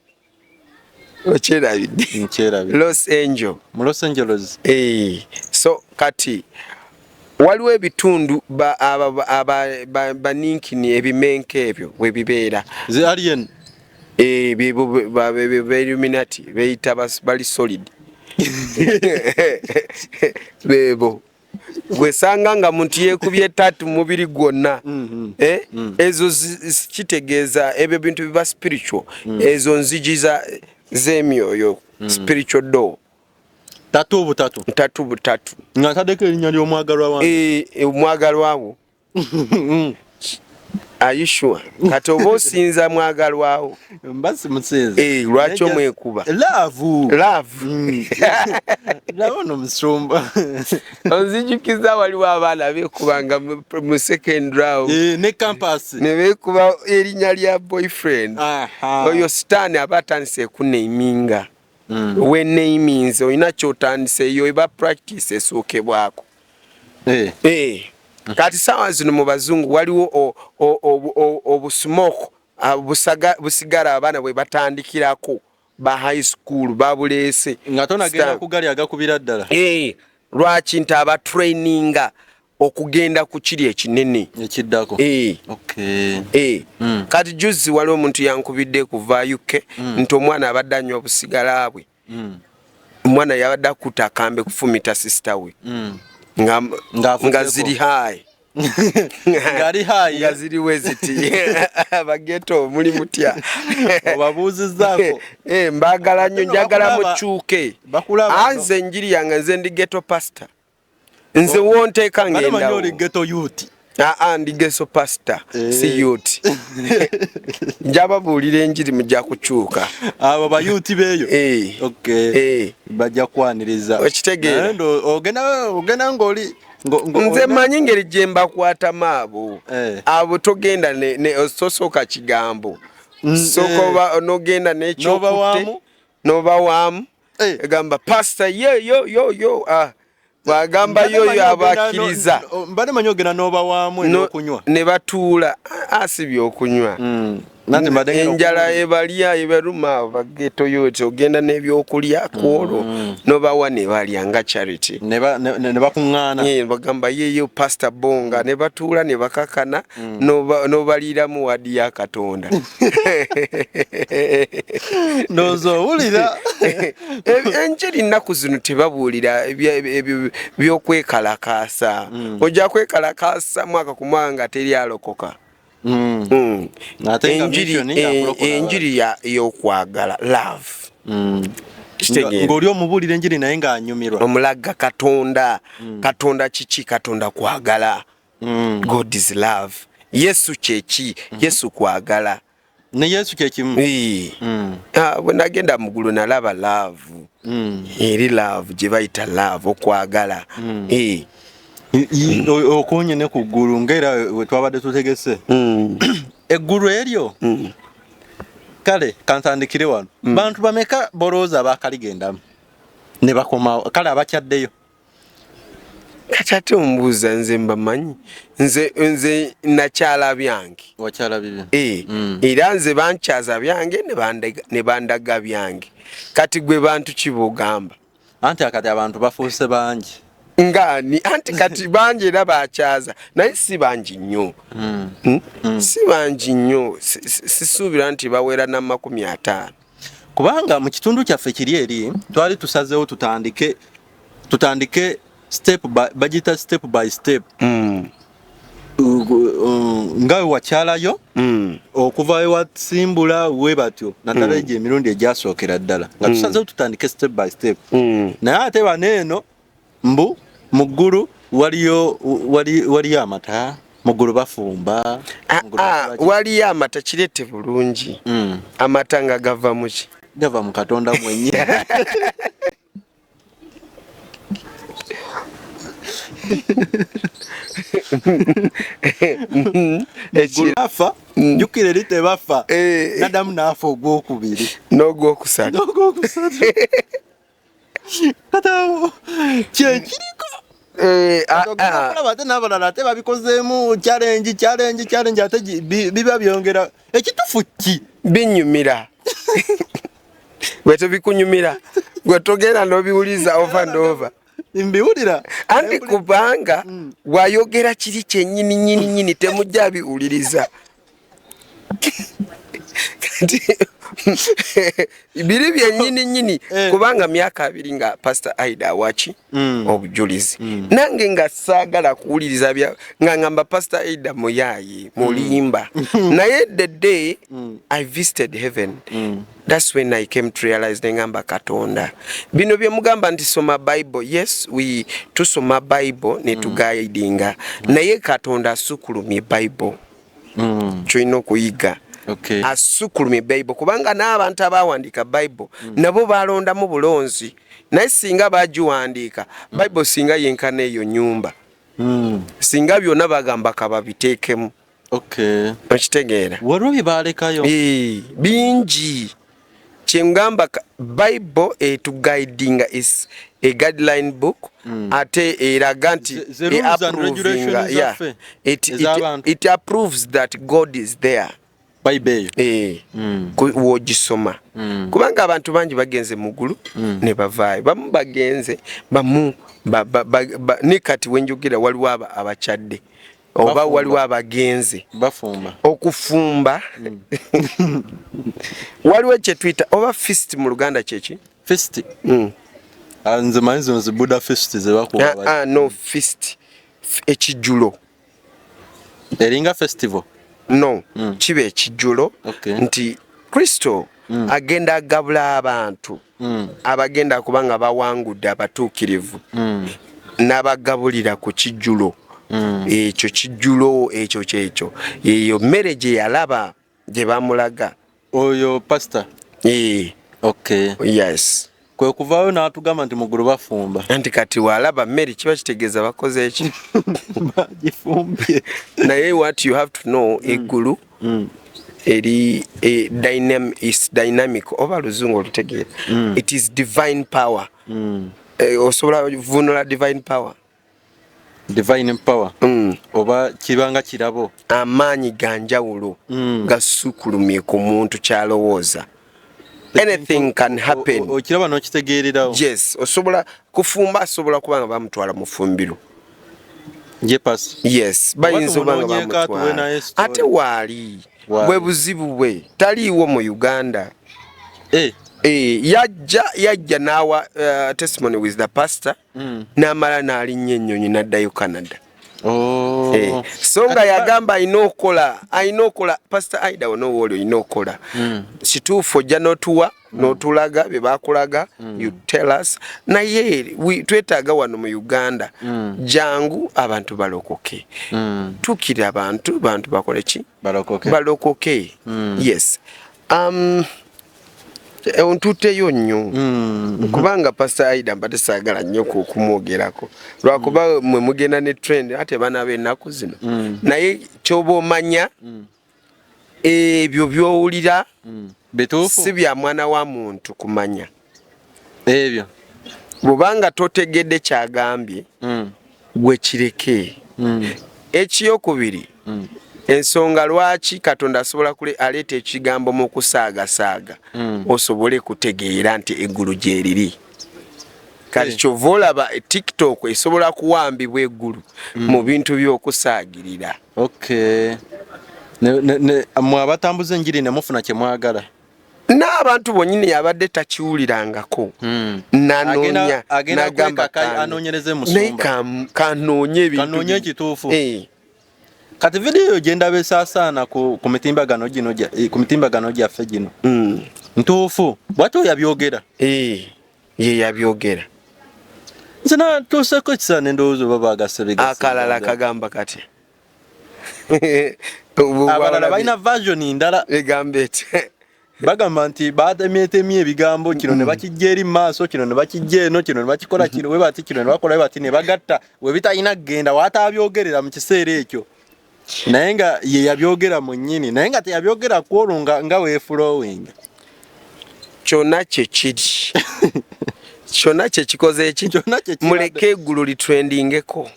Okyerabidde? Nkyerabidde. Los Angeles. Mu Los Angeles. Eh, so kati waliwo ebitundu baninkini ebimenke ebyo we bibeera. Zi alien. Eh, be Illuminati beyita bali solid. Bebo. Gwesanga nga muntu yeekubye tatu mubiri gwonna. Eh? Ezo kitegeeza ebyo bintu biba spiritual. Ezo nzigi z'emyoyo, spiritual door. Tatu butatu. Tatu butatu. Nga ntaddeko erinnya ly'omwagalwa wange. Eh, omwagalwa wo. Are you sure? Kati oba osinza mwagalwa wo. Mba simusinza. Eh, lwaki omwekuba? Love. Love. Laba ono musumba. Onzijukiza waliwo abaana beekubanga mu secondary awo. Eh, ne campus. Ne beekuba erinnya lya boyfriend. Oyo Sitaani aba atandise kuneiminga. Weneiminze olina ky'otandiseeyo eba practice esookebwako. Eh. Eh. Kati saawa zino mu bazungu waliwo obusmoke, busigala abaana bwe batandikirako ba high school babuleese. Nga tonagenda Star. kugali agakubira ddala. Eh, lwaki nti aba traininga okugenda ku kiri ekinene. Ekiddako. Eh. Okay. Eh. Kati juzi waliwo omuntu yankubidde kuva UK nti omwana abadde anywa obusigala bwe. Omwana yabadde akutte akambe kufumita sister we. Ng'avuddeko. Nga ziri high. Ng'ali high. Nga ziri we ziti. Abageto muli mutya. Obabuuzizzaako. Eh, mbaagala nnyo, Ate no njagala mukyuke. bakulaba. Anze enjiri yange, nze ndi ghetto pastor. Nze wonteeka Bano manyi ngendawo. oli ghetto youth. Aa, ndi ghetto pastor, Eh. si youth. Njababuulira enjiri mujja kukyuka. Abo ba youth beeyo. Eh. Okay. Eh. Bajja kwaniriza. Okitegeera? Naye ndo ogenda ng'oli Nze mmanyi ngeri gye mbakwatamu abo. Eh. Abo togenda ne osooka kigambo. Sooka oba n'ogenda n'ekyokutte. N'obawaamu? N'obawaamu. Eh. Egamba pastor ye yo yo yo, ah. Bw'agamba Mbadde yo manyi yo ogenda abakkiriza. mbadde manyi ogenda n'obawaamu ebyokunywa. Ne batuula, si byokunywa. Nanti mbadde ngenda Enjala okunywa. ebalya ebaluma abo ba ghetto youth, ogenda n'ebyokulya ku olwo n'obawa ne balya nga charity. Ne bakuŋŋaana. Eh, bagamba ye yo Pastor Bonga, ne batuula ne bakakana, n'obaliiramu wadi ya Katonda. Ndowooza owulira. Enjiri nnaku zino tebabuulira by'okwekalakaasa. Ojja kwekalakaasa mwaka ku mwaka nga teri alokoka. Ate nga mission ya kulokola Enjiri y'okwagala, love. Kitegeera. Ng'oli omubuulira enjiri naye ng'anyumirwa. Omulaga Katonda. Katonda kiki? Katonda kwagala. God is love. Yesu kyeki? Yesu kwagala. Ne Yesu kye kimu. Eh. Bwe nagenda mu ggulu nalaba love. Eri love gye bayita love, okwagala. Eh. Okonye ne ku ggulu ng'era we twabadde tutegese. Eggulu eryo. Kale kantandikire wano. Bantu bameka bolowooza abakaligendamu ne bakomawo, kale abakyaddeyo? Kati ate ombuuza nze mbamanyi? Nze nakyala byange. Wakyala bibi. Eh, era nze bankyaza byange ne bandaga byange. Kati gwe bantu kibogamba? Anti akati abantu bafuuse bangi. Ngani anti kati bangi era bakyaza, naye si bangi nnyo. Si bangi nnyo, sisuubira nti bawera na 50. Kubanga mu kitundu kyaffe kiri eri twali tusazeewo tutandike step by, bagiyita step by step. Nga we wakyalayo okuva ewasimbula we batyo, naddala egyo emirundi egyasookera ddala nga tusazeewo tutandike step by step. Naye ate bano eno mbu mu ggulu waliyo amata, mu ggulu bafumba. Ah, mu ggulu ah, bakola ki? Waliyo amata, kireete bulungi. Amata nga gava muki? Gava mu Katonda mwennyini. Ekira- Afa, jjukira eri tebafa. Eh. Naddamu n'afa ogwokubiri. N'ogwokusatu. N'ogwokusatu. Kati awo kyekiriko. Eh, ah, ah. Okulaba ate n'abalala ate babikozeemu challenge, challenge, challenge, ate biba byongera ekitufu ki? Binyumira. Gwe tebikunyumira, gwe togenda n'obiwuliza over and over. Mbiwulira. Anti kubanga wayogera kiri kyennyini nyini nyini, temujja biwuliriza. Kati biri byennyini nyini. Eh. Kubanga myaka 20 nga Pastor Aida awaki obujulizi, nange nga saagala kuwuliriza bya nga ngamba Pastor Aida muyaayi mulimba. Naye the day I visited heaven, that's when I came to realize, nengamba Katonda, bino bye mugamba nti soma Bible, yes, we tusoma Bible ne tuguidinga, naye Katonda asukulumye Bible. Kyolina okuyiga, asukulumye Bible, kubanga n'abantu abawandiika Bible nabo balondamu bulonzi. Naye singa bagiwandiika Bible, singa yenkana eyo nyumba, singa byonna bagamba kababiteekemu. Okitegeera? Waliwo bye balekayo. Eh, bingi. Kyengamba Bible etuguidinga, is a guideline book, ate eraga nti The rules and regulations e-approvinga, yeah, zaffe it, ez'abantu. it approves that God is there. Bible eyo. Eh, w'ogisoma, kubanga abantu bangi bagenze mu ggulu ne bavaayo, bamu bagenze, bamu ne kati wenjogera waliwo abakyadde oba Bafumba. waliwo abagenze. Bafumba. Okufumba, waliwo kyetuyita oba feast mu Luganda kyeki? Feast. Ah, nze manyi zino zi Buddha feast ze bakuba. Ah, ah, no, feast, ekijjulo. Eringa festival. No, kiba ekijjulo nti Kristo agenda agabula abantu abagenda kuba nga bawangudde abatuukirivu, n'abagabulira ku kijjulo ekyo. Kijjulo ekyo kyekyo, eyo mmere gye yalaba gye bamulaga. Oyo pastor. Eh, yes. Kwe kuvaayo n'atugamba nti muggulu bafumba. Anti kati walaba mmere, kiba kitegeeza bakoze eki? Bagifumbye. Naye what you have to know, eggulu eri is dynamic, oba luzungu olutegeera, it is divine power. Eh, osobola vunula divine power? Divine power. Oba kibanga kirabo. Amaanyi ga njawulo gasukulumye ku muntu kyalowooza. Anything can happen. Okiraba n'okitegeererawo. Yes, osobola kufumba, asobola kuba nga bamutwala mu fumbiro. Ye pasi. Yes, bayinza oba nga Tumunoonyeeko atuwe bamutwala. naye story. Ate waali. Waali. Bwe buzibu bwe taliiwo mu Uganda. Eh, Eh, yajja n'awa testimony with the pastor, n'amala n'alinnya ennyonyi n'addayo Canada. Oh. Eh, so nga yagamba alina okukola Pastor Aida onowooli olina okukola. Kituufu, ojja n'otuwa n'otulaga bye bakulaga, you tell us, naye twetaaga wano mu Uganda, jangu abantu balokoke. Tuukirira abantu, bantu bakole ki? Balokoke. Balokoke, yes. Ntutteyo nnyo kubanga Pastor Aida mbadde saagala nnyo kumwogerako, lwakuba mwe mugenda ne trend, ate baana b'ennaku zino. Naye kyoba omanya, ebyo by'owulira. Bituufu. Si bya mwana wa muntu kumanya ebyo. Bwobanga totegedde kyagambye, gwe kireke. Ekiyokubiri, ensonga lwaki Katonda asobola aleeta ekigambo mu kusaagasaaga, osobole kutegeera nti eggulu gyeriri. Kati kyova olaba TikTok esobola kuwambibwa eggulu mu bintu by'okusaagirira. Okay. Mwe abatambuza enjiri ne mufuna kye mwagala. N'abantu bonyini yabadde takiwulirangako, nanoonya, Agenda nagamba kwekaka anoonyereze naye musumba. Kanoonye ebintu Kanoonye bino. ekituufu. Kati vidiyo gye ndaba esaasaana ku mitimbagano gino ku mitimbagano gyaffe gino, ntuufu? Bw'atyo yabyogera? Eh, ye yabyogera. Nze natuuseeko ekiseera ne ndowooza oba baagasse bigasse. Akalala kagamba kati Abalala balina version ndala. Egamba eti? Bagamba nti batemyetemye ebigambo, kino ne bakijja eri mu maaso, kino ne bakijja eno, kino ne bakikola kino we bati, kino ne bakola we bati, ne bagatta we bitalina kugenda waataabyogera mu kiseera ekyo, naye nga ye yabyogera mu nnyini, naye nga teyabyogera ku olwo nga weefulowing. Kyonna kyekiri, kyonna kyekikoze eki. Kyonna kye kibadde. Muleke eggulu litrendingeko.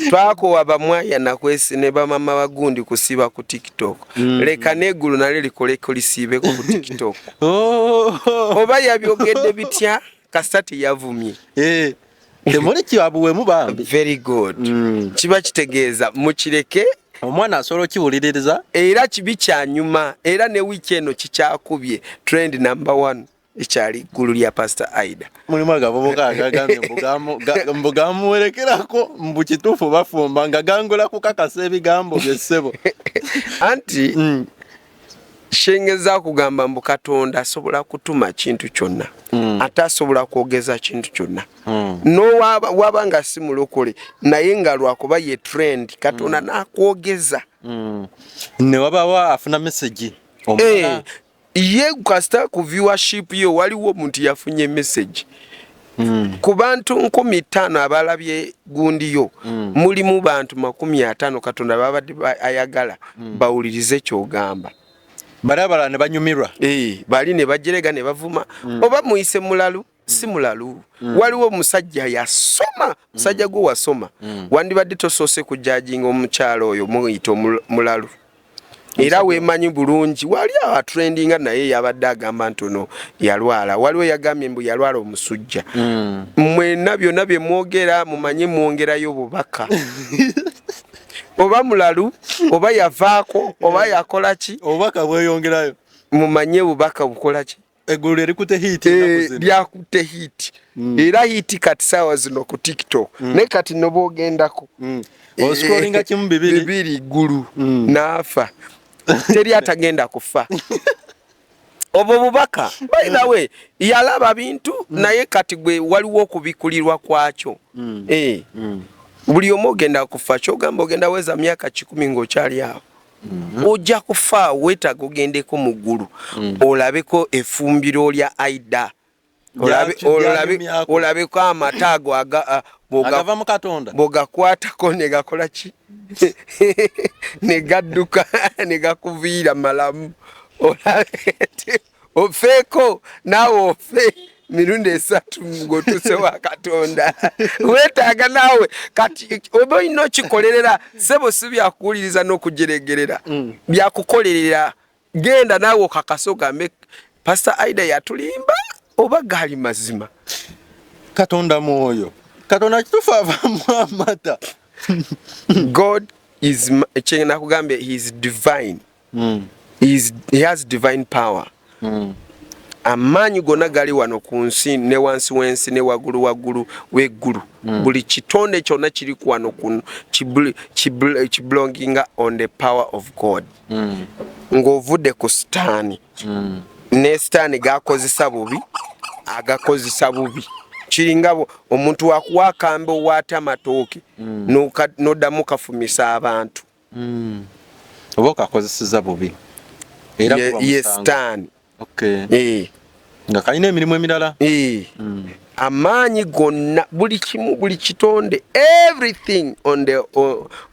Twakowa bamwaya nakwesi ne bamama bagundi kusiba ku TikTok. Leka n'eggulu nalyo likoleko, lisiibeko ku TikTok. Oh. Oba yabyogedde bitya, kasita teyavumye. Eh, temuli kyabuwemu bambi. Very good. Kiba kitegeeza mukireke. Omwana asobola okiwuliririza. Era kibi kyanyuma, era ne wiiki eno kikyakubye trend number one, ekyali ggulu lya Pastor Aida. Mulimu agavubuka agagambye mbu gamuwerekerako, mbu kituufu bafumba, nga gangula kukakasa ebigambo bye, ssebo. Anti shengeza kugamba mbu Katonda asobola kutuma kintu kyonna, ate asobola kwogeza kintu kyonna. Nowaba waba nga si mulokole, naye nga lwakuba ye trend, Katonda nakwogeza. Ne wabawo afuna message. Eh, ye kasita ku viewership yo waliwo omuntu yafunye message. Ku bantu 5000 abalabye gundiyo, mulimu bantu 50 Katonda babadde ayagala bawulirize kyogamba. Bali abalala ne banyumirwa. Eh, bali ne bajerega ne bavuma, oba muyise mulalu, si mulalu. Waliwo omusajja yasoma, musajja gwe wasoma, wandibadde tosoose kujajinga omukyalo oyo muyita mulalu, era weemanyi bulungi. Wali awo atrendinga, naye yabadde agamba nti ono yalwala, waliwo yagambye mbu yalwala omusujja. Mwenna byonna bye mwogera mumanye mwongerayo bubaka. Oba mulalu, oba yavaako, oba yakola ki, Obubaka bweyongerayo. Mumanye bubaka bukola ki. Eggulu erikute heat. Eh, lyakutte heat, era heat kati saawa zino ku TikTok, naye kati noba ogendako Oscrollinga kimu, bibiri. Bibiri, ggulu n'afa. Teri atagenda kufa. Obwo bubaka, by the way, yalaba bintu, naye kati gwe waliwo okubikulirwa kwakyo. Eh. Buli omu ogenda kufa. Kyogamba ogenda weza myaka 100 ng'okyali awo, ojja kufa. Weetaaga ogendeko mu ggulu, olabeko effumbiro lya Aida. Lyanyumyako. Olabeko amata ago Agava mu Katonda. Bw'ogakwatako ne gakola ki, ne gadduka ne gakuviira malamu. Olabe nti ofeeko naawe, ofe mirundi esatu ng'otuuse wa Katonda. Weetaaga naawe kati oba olina okikolerera, sebo. Si byakuwuliriza n'okujeregerera, byakukolerera. Genda naawe okakase, ogambe Pastor Aida yatulimba oba gaali mazima. Katonda mwoyo. Katonda kituufu avaamu amata. God is, kyenakugambye, he is divine. He has divine power. Amaanyi gonna gali wano ku nsi, ne wansi w'ensi, ne waggulu waggulu w'eggulu. Buli kitonde kyonna kiri ku wano kuno kibelonginga on the power of God. Ng'ovudde ku sitaani, ne sitaani gakozesa bubi, agakozesa bubi. Kiringa omuntu wakuwa akambe owaate amatooke, n'oddamu kafumisa abantu. Oba okakozeseza bubi era guba Ye musango. sitaani. Okay. Eh. Nga kalina emirimu emirala. Eh. Amaanyi gonna, buli kimu, buli kitonde, everything on the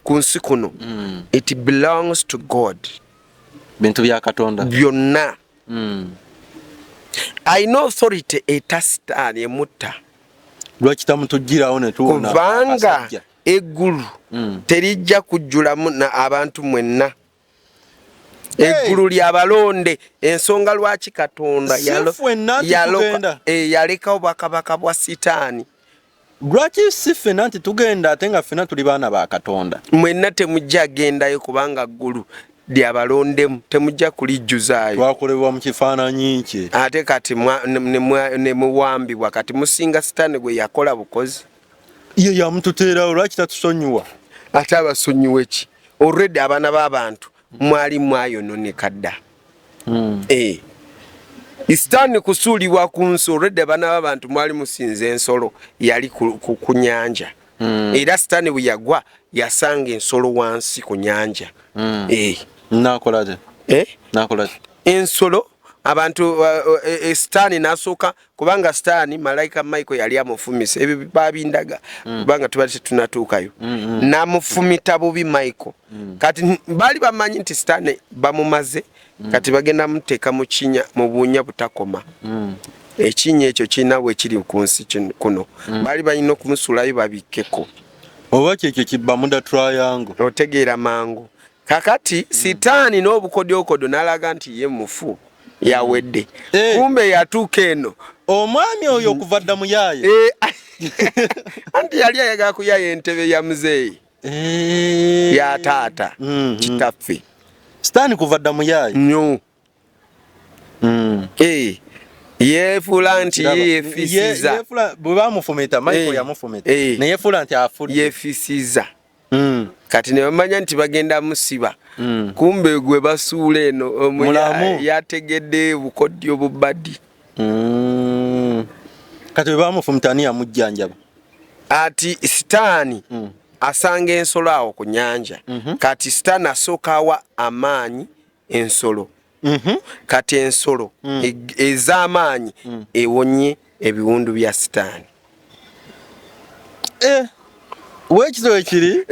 ku nsi kuno, it belongs to God. Bintu bya Katonda byonna. Alina authority eta sitaani emutta. Lwaki tamutugirawo ne tuwona? Kubanga eggulu terijja kujjulamu na abantu mwenna. Eggulu lyabalonde. Ensonga lwaki Katonda yalekawo bwakabaka bwa sitaani. Lwaki si ffenna nti tugenda ate nga ffenna tuli baana ba Katonda? Mwenna temujja gendayo kubanga ggulu lyabalondemu, temujja kulijjuzaayo. Twakolebwa mu kifaananyi kye. Ate kati ne muwambibwa, kati musinga sitaani gwe yakola bukozi. Ye yamututeerawo, lwaki tatusonyiwa? Ate abasonyiwe ki? Already abaana b'abantu mwali mwayononeka dda. Sitaani kusuulibwa ku nsi, already abaana b'abantu mwali musinza ensolo yali ku nyanja. Era sitaani bwe yagwa yasanga ensolo wansi ku nyanja. Nakola Nakola ensolo abantu sitaani n'asooka, kubanga sitaani malayika Michael yali amufumise, ebyo babindaga kubanga tuba tetunatuukayo. N'amufumita bubi Michael. Kati baali bamanyi nti sitaani bamumaze, kati bagenda muteeka mu kinya, mu bunya butakoma. Ekinnya ekyo kirina bwe kiri ku nsi kuno. Baali balina okumusuulayo babikkeko. Oba kyekyo ki Bermuda Triangle. Otegeera mangu. Kakati sitaani n'obukodyokodyo n'alaga nti ye mufu yawedde. Kumbe yatuuka eno. Omwami oyo okuva dda mu yaaye. Anti yali ayagala kuyaaya entebe ya muzeeyi. Ya taata kitaffe. Sitaani kuva dda mu yaaye. Nnyo. Yeefuula nti yeefisiza. Bwe bamufumita, Michael yamufumita. Ne yeefuula nti afudde. Yeefisiza. Kati ne bamanya nti bagenda musiba. Kumbe gwe basuula eno yategedde bukodyo bubadi. Kati bwe bamufumita ani yamujjanjaba? Ati sitaani asanga ensolo awo ku nnyanja. Kati sitaani asooka awa amaanyi ensolo. Kati ensolo ez'amaanyi ewonye ebiwundu bya sitaani. Bwekityo bwekiri?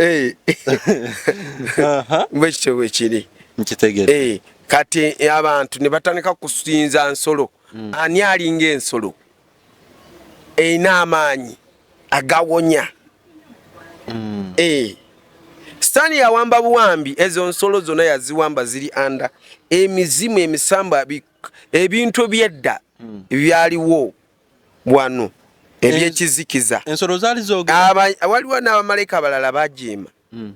Bwekityo bwekiri. Nkitegedde. Kati abantu ne batandika kusinza nsolo. Ani alinga ensolo erina amaanyi agawonya? Sitaani yawamba buwambi, ezo nsolo zonna yaziwamba, ziri anda emizimu, emisamba, ebintu byedda byaliwo wano ebyekizikiza. Ensolo zaali zoogera. Waliwo n'abamalayika abalala bajeema,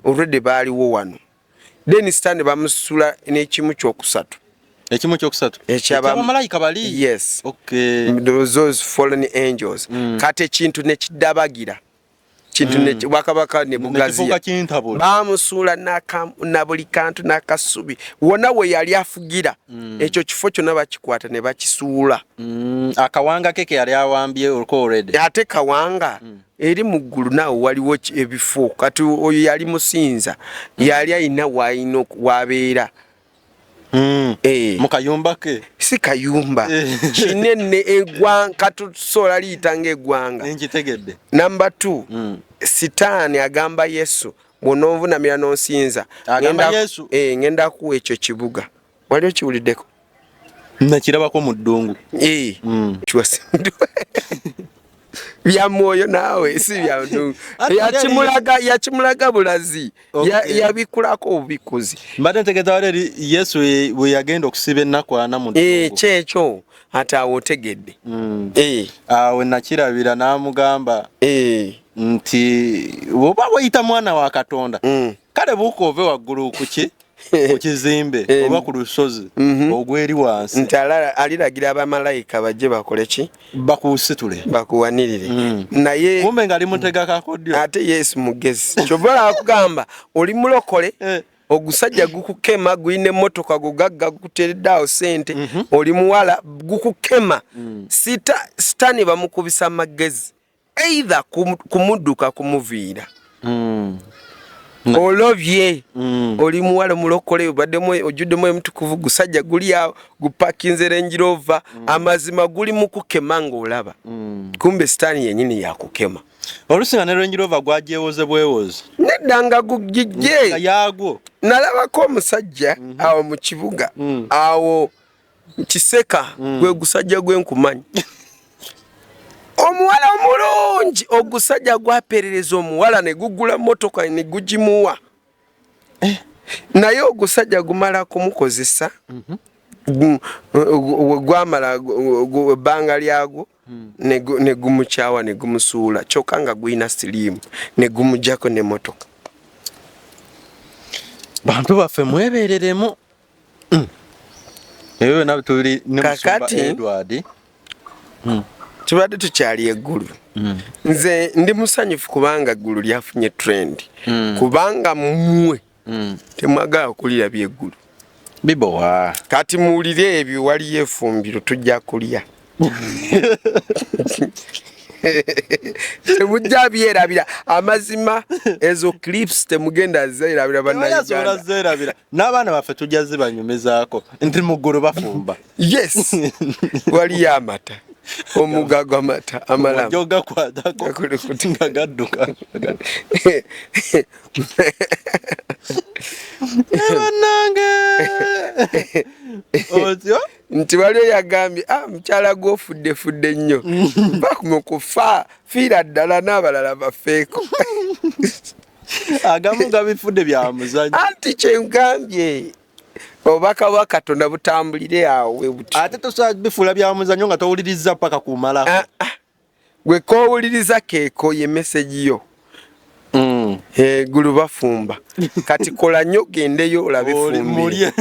already baaliwo wano. Then sitaani bamusula n'ekimu kyokusatu. Ekimu kyokusatu? Ekyabamalayika bali? Yes. Those fallen angels. Kati ekintu ne kiddabagira. Kintu bwakabaka ne bugaziya. Bamusuula na buli kantu n'akasubi. Wonna we yali afugira, ekyo kifo kyonna bakikwata ne bakisuula. Akawanga ke ke yali awambye already. Ate kawanga eri mu ggulu naawe waliwo ebifo. Kati oyo yali musinza, yali alina w'alina w'abeera. Mu kayumba ke? Si kayumba. Kinene eggwanga, katusobola liyita ng'eggwanga. Nkitegedde. Number 2, Sitaani agamba Yesu, bw'ononvunamira n'onsinza, ngenda kuwa ekyo kibuga. Wali okiwuliddeko? Nakirabako mu ddungu. Bya mwoyo naawe si bya ddungu. Yakimulaga bulazi. Yabikulako obubikuzi. Mbadde ntegeeza wali eri Yesu bwe yagenda okusiba ennaku ana mu ddungu. Kyekyo ate awo otegedde. Awo nakirabira n'amugamba nti bw'oba weyita mwana wa Katonda, kale buuka ove waggulu ku ki? Ku kizimbe oba ku lusozi ogw'eri wansi. Nti aliragira abamalayika bajje bakole ki? Bakusitule. Bakuwanirire. Naye kumbe nga ali mutega kakodyo. Ate Yesu mugezi. Kyova akugamba oli mulokole, ogusajja gukukema, gulina emmotoka gugagga gukuteeredde awo ssente, oli muwala gukukema. Sitaani bamukubisa amagezi. Either kumudduka kumuviira. Olobye oli muwala mulokole, obaddemu ojjuddemu omutukuvu, gusajja guli awo gupakinze Range Rover. Amazima guli mu kukema ng'olaba, kumbe sitaani yennyini yakukema. Oluusi nga ne Range Rover gwagyewoze bwewozi. Nedda, nga gugijje. Nga yaagwo. Nalabako omusajja awo mu kibuga awo Kiseka, gwe gusajja gwe nkumanyi, omuwala omulungi, ogusajja gwaperereza omuwala ne gugula motoka ne gugimuwa, naye ogusajja gumala kumukozesa, gwamala ebbanga lyagwo ne gumukyawa ne gumusuula, kyokka nga gulina siriimu, ne gumugjako n'emmotoka. Bantu baffe, mwebereremu. Ebyo byonna tuli ne Musumba Edward. Tubadde tukyali eggulu. Nze ndi musanyufu kubanga eggulu lyafunye trend, kubanga mmwe temwagala kulira byeggulu. Bibowa. Kati muwulire ebyo, waliyo efumbiro, tujja kulya, temujja byerabira. Amazima ezo clips temugenda zeerabira. Asobola Bannayuganda. Zeerabira n'abaana baffe, tujja zibanyumizaako nti mu ggulu bafumba. Yes, waliyo amata, omuga gw'amata amalamu. Ojja ogakwatako. Gakulukuta. Nga gadduka. Bannange, otyo. Nti waliyo yagambye, ah, mukyala gwofuddefudde nnyo, va mu kufa, fiira ddala n'abalala bafeeko. Agamu gabifudde bya muzannyo. Anti kyengambye, obubaka bwa Katonda butambulire awo we buti. Ate tosobola bifuula bya muzannyo nga towuliriza paka kumalako. Ah, ah. Gwe koowuliriza keeko ye message yo. Eggulu bafumba, kati kola nnyo gendeyo olabe. Oli fumbire. mulye.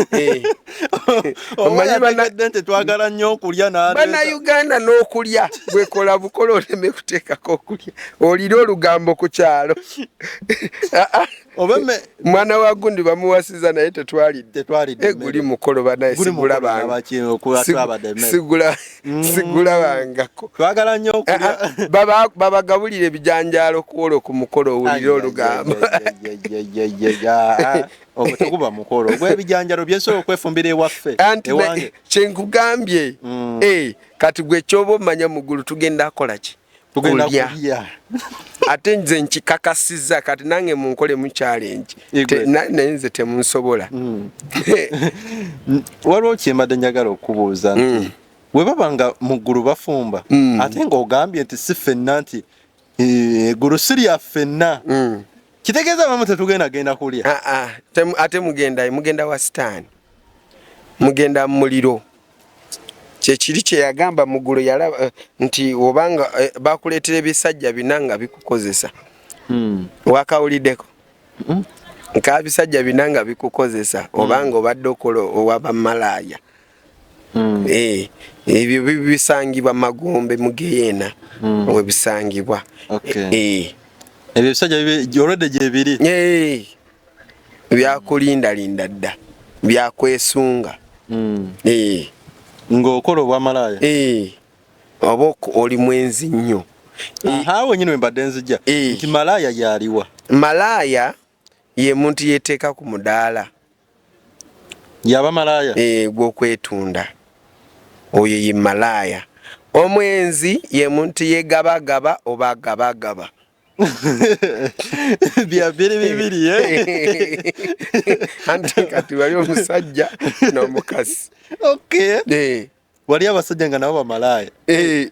Omanyi omanyi nti twagala nnyo okulya n'aleeta. Bannayuganda n'okulya, gwekola bukola oleme kuteekako okulya, olire olugambo ku kyalo. Ah, ah. Oba Mwana wa gundi bamuwasiza naye tetwalidde. Tetwalidde. Eh, guli mukolo banaye. Guli mukolo. Sigulabanga. Twabadde emmere. Sigulabangako. Twagala nnyo okulya. Ah, ah, babagabulira ebijanjaalo kwolwo ku mukolo, owulire olugambo. Ogwo teguba mukolo ogw'ebijanjalo byesobola okwefumbira ewaffe. Anti ewange. Kyenkugambye. Eh, kati gwe kyoba omanya, mu ggulu tugenda kola ki? Tugenda Kulya. kulya. Ate nze nkikakasizza, kati nange munkolemu challenge. Igwe. Naye nze temunsobola. Waliwo kyembadde njagala okubuuza nti bwe baba nga mu ggulu bafumba, ate ng'ogambye nti si ffenna, nti eggulu si lya ffenna, kitegeeza abamu tetugenda genda kulya? Ah, ah, ate mugenda, mugenda wa sitaani, mugenda mu muliro. Kyekiri kyeyagamba mu ggulu, yalaba nti obanga bakuleetera ebisajja bina nga bikukozesa. Wakawuliddeko nka bisajja bina nga bikukozesa, obanga obadde okola owabamalaaya. Eh, ebyo bisangibwa magombe, mu geyeena webisangibwa. Okay. Eh. Ebyo ebisajja olwedde gyebiri. Eh, byakulindalinda dda, byakwesunga. Eh, ng'okola obwamalaaya. Eh, oba oli mwenzi nnyo. Aha, wenyini we mbadde nzija nti malaaya yaliwa? Malaaya ye muntu yeteeka ku mudaala. Yaba malaaya. Eh, gw'okwetunda, oyo ye malaaya. Omwenzi ye muntu yegabagaba oba agabagaba. Bya biri bibiri, eh? Anti kati wali omusajja n'omukazi. Okay. Eh, wali abasajja nga nabo bamalaaya. Eh,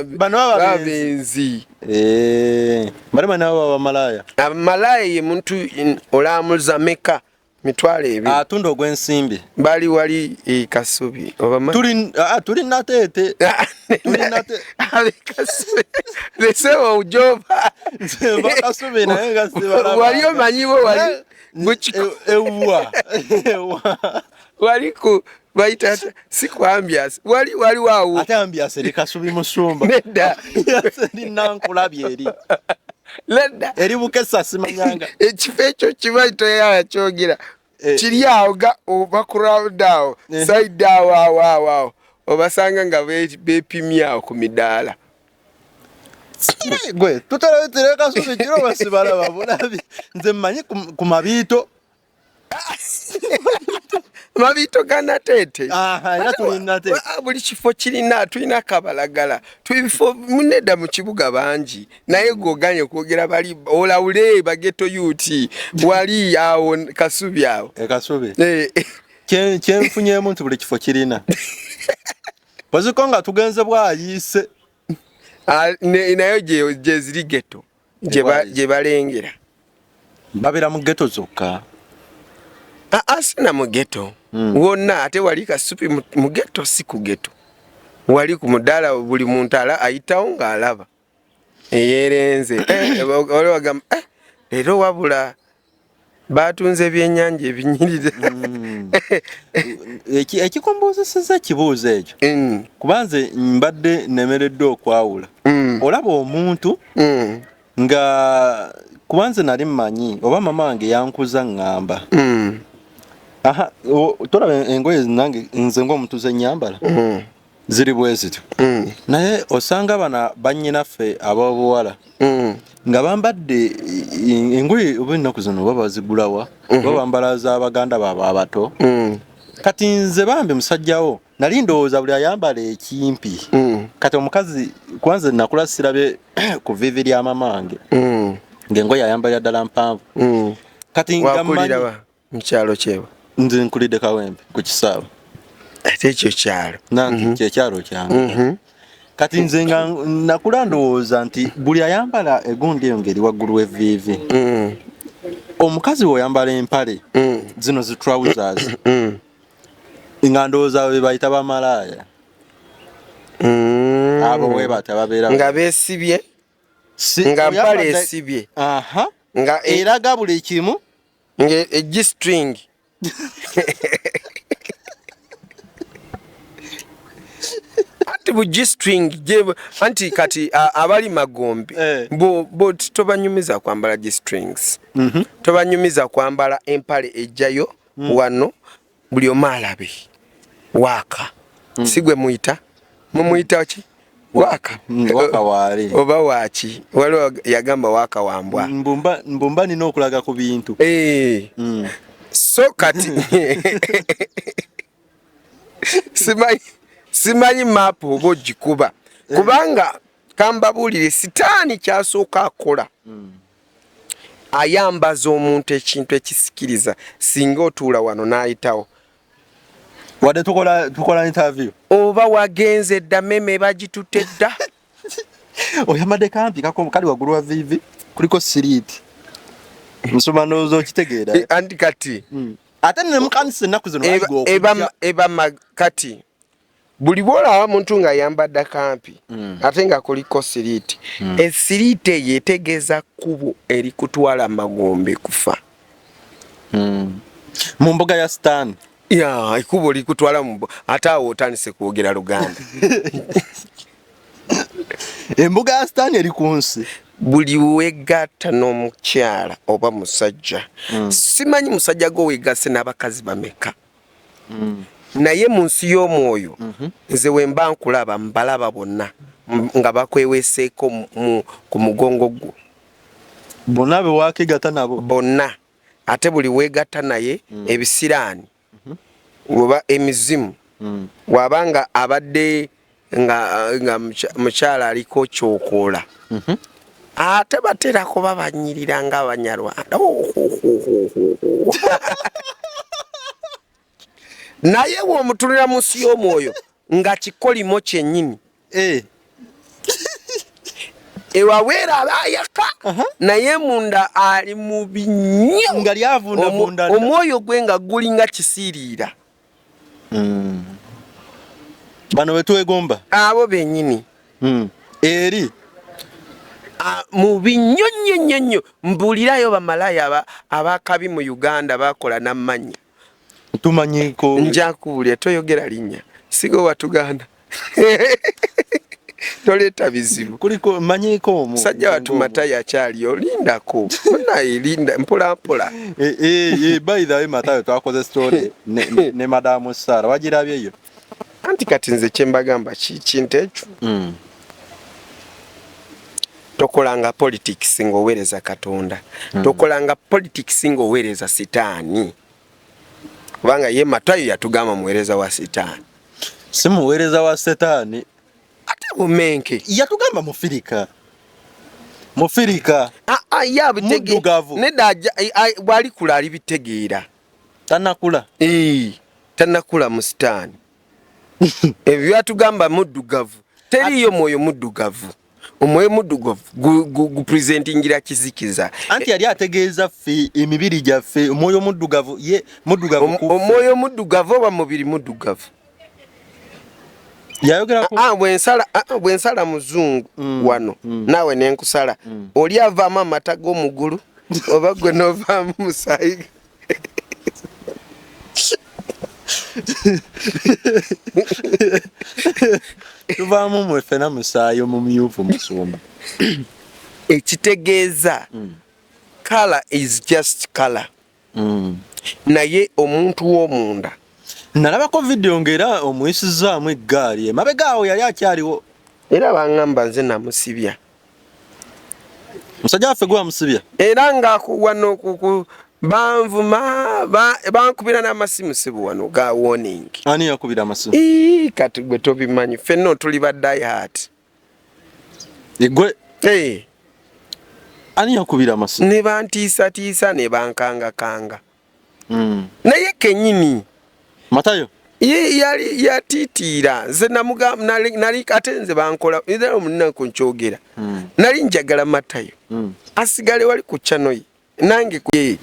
Bano baba babenzi. Eh, bali nabo baba bamalaaya. Malaaya ye muntu olamuza meka, 20,000. Atunda ogw'ensimbi. Bali wali e Kasubi oba tuli tuli Nateete. Tuli Abe Kasubi lesewo ujoba. Nze nva Kasubi naye nga sibalaba. Wali omanyiwo wali Ewa ewa. Wali ku bayita si ku ambias, wali wali awo. Ate ambias eri Kasubi, musumba. Nedda. Ambias eri Nankulabye eri. Nedda. Eri Bukesa, simanyanga. Ekifo ekyo kiba toyala kyogera. Eh. Kiri awo ga oba ku round awo. Eh. Side awo awo awo awo obasanga nga bepimye awo ku midaala. Gwe tutera Kasubi kiro basibalaba bulabi. Nze mmanyi ku Mabiito. Mabiito ga Nateete. Era tuli Nateete. Buli kifo kirina, tulina Kabalagala. Tubifo munedda mu kibuga bangi. Naye goganye okwogera bali olawule bageto yuti wali awo Kasubi awo. Kasubi. Kyenfunyeemu nti buli kifo kirina. Poziko nga tugenze bwayiise. Nayo gye ziri ghetto gye balengera. Babeera mu ghetto zokka. Asina mu ghetto. Wonna ate wali Kasubi mu ghetto si ku ghetto. Wali ku mudaala buli muntu ayitawo ng'alaba. Eyeerenze. Wali wagamba leero wabula batunze ebyennyanja ebinyirira. Ekikomboozesezza ekibuuzo ekyo. Kuba nze mbadde nnemereddwa okwawula. Olaba omuntu nga kuba nze nali mmanyi oba mama wange yankuza ŋŋamba. Aha, tolaba engoye nange nze ng'omuntu ze nnyambala ziri bwe zityo. Naye osanga bana bannyinaffe ab'obuwala nga bambadde engoye oba ennaku zino oba bazigulawa oba bambala z'abaganda baabwe abato. Kati nze bambi musajjawo nali ndowooza buli ayambala ekimpi. Kati omukazi kwanza nakula sirabye ku vivi lya mama wange ng'engoye ayambalira ddala mpanvu. Kati nga mmanyi mu kyalo kyewa? Nze nkulidde Kawempe ku kisaawe. Ate ekyo kyalo. Nange kyekyalo kyange. Kati nze nga nakula ndowooza nti buli ayambala egundi eyo ng'eri waggulu w'evviivi. Omukazi w'oyambala empale zino zi trousers nga ndowooza be bayita bamalaaya. Abo we bata babeera nga beesibye, nga mpale esibye. Nga eraga buli kimu nga G-string. Anti bu G-string anti kati abali magombe bo tobanyumiza kwambala G-strings. Tobanyumiza kwambala empale ejjayo wano buli omu alabe waaka. Si gwe muyita mumuyita ki? Waaka. Waaka waali. Oba waaki? Waliwo yagamba waaka wambwa. Mbumba nina okulaga ku bintu. So kati simanyi maapu oba ogikuba. Kubanga kambabuulire sitaani kyasooka akola. Ayambaza omuntu ekintu ekisikiriza singa otuula wano n'ayitawo. Wadde tukola interview. Oba wagenze dda meme bagitutte dda. Oyambadde kampi kali waggulu wa vivi kuliko siriiti. Nsoma ndowooza okitegeera. Anti kati. Ate ne mukanisa ennaku zino bayiga okujja. Kati buli bw'olaba muntu ng'ayambadde akampi ate nga kuliko siriiti. Esiriiti eyo etegeeza kkubo erikutwala magombe kufa. Mu mbuga ya Sitaani. Ya, ekkubo likutwala mu ate awo otandise kwogera Luganda. Embuga ya Sitaani eri ku nsi. Buli weegatta n'omukyala oba musajja. Simanyi musajja gwe weegasse n'abakazi bameka. Naye mu nsi y'omwoyo nze we mba nkulaba mbalaba bonna nga bakweweeseeko ku mugongo gwo. Bonna be waakegatta nabo? Bonna. Ate buli weegatta naye ebisiraani oba emizimu wabanga abadde nga mukyala aliko kyokoola. Ate batera kuba banyirira ng'Abanyarwanda. Naye bw'omutunula mu nsi y'omwoyo nga kikolimo kyennyini. Ewaweera abayaka naye munda ali mubi nnyo. Nga lyavundavunda. Omwoyo gwe nga gulinga kisiiriira. Bano be twegomba? Abo bennyini. Eri? Mubi nnyo nnyo nnyo nnyo. Mbuulirayo bamalaaya abakabi mu Uganda bakola n'ammannya. Tumanyiko. Nja kuwulira toyogera linnya. Sigo watuganda. Toleeta bizibu. Kuliko manyiko omu. Sajja watu Matayo akyaliyo lindako. Munaye linda mpola mpola. By the way Matayo twakoze story ne Madamu Sarah wagirabye yo. Anti kati nze kye mbagamba kintu ekyo. Tokolanga politics ng'oweereza Katonda. Tokolanga politics ng'oweereza Sitaani, kubanga ye Matayo yatugamba muweereza wa Sitaani. Si muweereza wa Setaani. Ate bumenke yatugamba mufirika, mufirika. Muddugavu. Nedda, bwalikula alibitegeera. Tanakula. Tanakula mu Sitaani. Ebyo byatugamba muddugavu, teriyo mwoyo muddugavu. Omwoyo muddugavu gupresentingira kizikiza. Anti yali ategeeza ffe emibiri gyaffe, omwoyo muddugavu ye muddugavu. Omwoyo muddugavu oba mubiri muddugavu? Yayogera ku Bwensala muzungu wano, naawe nenkusala, oli avaamu amata g'omugulu oba gwe n'ovaamu musaayi? Tuvaamu mwe ffena musaayi omumyufu, musumba. Ekitegeeza color is just color, naye omuntu w'omunda. Nalabako vidiyo ng'era omuyisizaamu eggaali emabega awo, yali akyaliwo. Era baŋŋamba nze namusibya. Musajja waffe gwe wamusibya? Era nga wano banvuma, bankubira n'amasimu sibu wano ga warning. Ani yakubira amasimu? Ii, kati gwe tobimanyi, ffenna tuli ba die hard. Gwe? Hey. Ani yakubira amasimu? Ne bantiisatiisa ne bankangakanga. Naye kenyini Matayo ye yali yatiitiira nze namugamba nali ate nze bankola era omunaku nkyogera. Nali njagala Matayo asigale wali ku channel ye nange ku ye.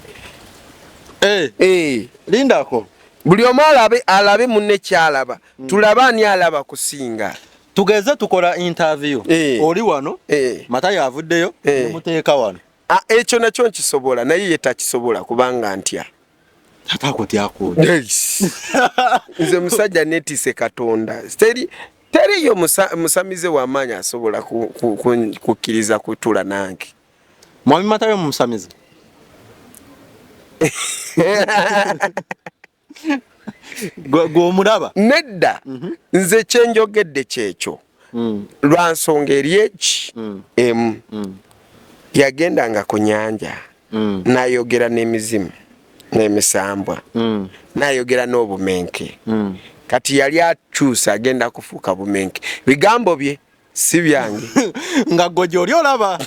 Lindako. Buli omu alabe munne kyalaba. Tulabe ani alaba kusinga. Tugeze tukola interview. Oli wano, Matayo avuddeyo, nemuteeka wano. Ekyo nakyo nkisobola, naye ye takisobola kubanga ntya. Yes. Nze musajja neetisse Katonda. Teriyo musamize w'amaanyi asobola kukkiriza kutuula nange. Mwami Matayo musamize? Gwe omulaba? Nedda. Nze kyenjogedde kyekyo. Lwa nsonga eri eki emu. Yagendanga ku nnyanja, n'ayogera n'emizimu n'emisambwa, n'ayogera n'obumenke. Kati yali akyusa agenda kufuuka bumenke. Bigambo bye si byange. Nga gwe gy'oli olaba.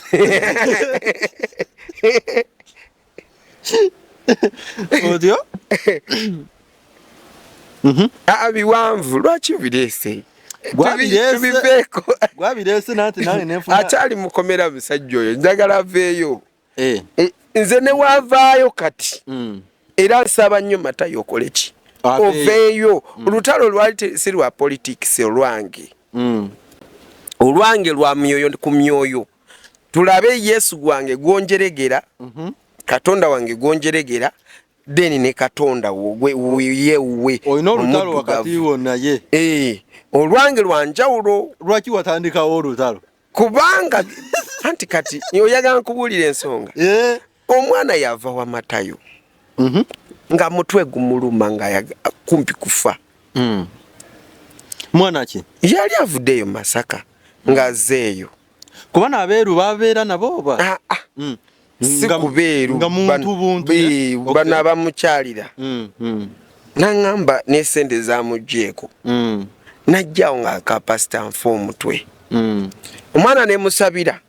Otyo? Biwanvu, lwaki bireese? Tubiveeko. Gwabireese nanti nange nenfuna. Akyali mukomera musajja oyo, njagala aveeyo. Nze ne waavaayo kati. Era nsaba nnyo Matayo okole ki? Oveeyo. Olutalo lwali si lwa politics olwange. Olwange lwa myoyo ku myoyo. Tulabe Yesu gwange gwonjeregera, Katonda wange gwonjeregera, then ne Katonda ye we. Olina olutalo wakati wo naye. Olwange lwa njawulo. Lwaki watandikawo olutalo? Kubanga anti kati oyagala nkubuulira ensonga. Omwana yava wa Matayo. Nga mutwe gumuluma nga kumpi kufa. Mwana ki? Yali avuddeyo Masaka ng'azzeeyo. Kuba n'abeeru babeera nabo oba? Si kubeeru. Nga muntu buntu. Bano abamukyalira. N'aŋŋamba n'essente zaamuggyeko. N'ajjawo nga pasita nfa omutwe. Omwana ne musabira.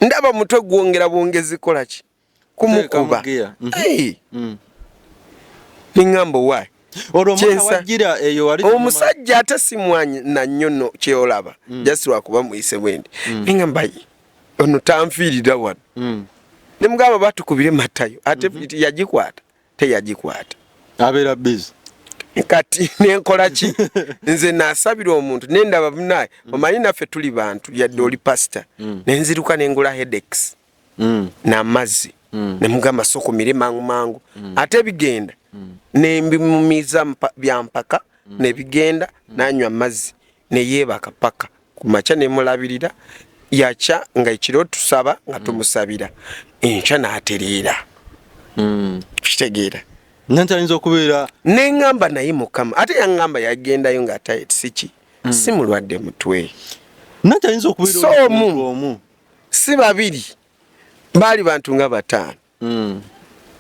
Ndaba mutwe gwongera bwongezi kola ki? Kumukuba. Niŋŋamba owaayi. Omusajja ate si mwana nnyo nno kyolaba. Just lwakuba muyise bwendi. Niŋŋamba ono tanfiirira wano. Ne mugamba batukubire Matayo ate yagikwata teyagikwata. Abeera busy. Kati nenkola ki? Nze nasabira omuntu nendaba munaye omanyi naffe tuli bantu yadde oli pastor. Nenziruka nengula headaches n'amazzi ne mugamba soko mire mangu mangu ate bigenda nembimumiza byampaka nebigenda nanywa amazzi neyeebaka paka ku makya nemulabirira yakya nga ekiro tusaba nga tumusabira enkya n'atereera. Kitegeera. Nanti ayinza okubeera neŋŋamba naye Mukama ate yaŋŋamba yagendayo ng'ate si ki si mulwadde mutwe. Nanti ayinza okubeera omu. Si babiri, baali bantu nga bataano.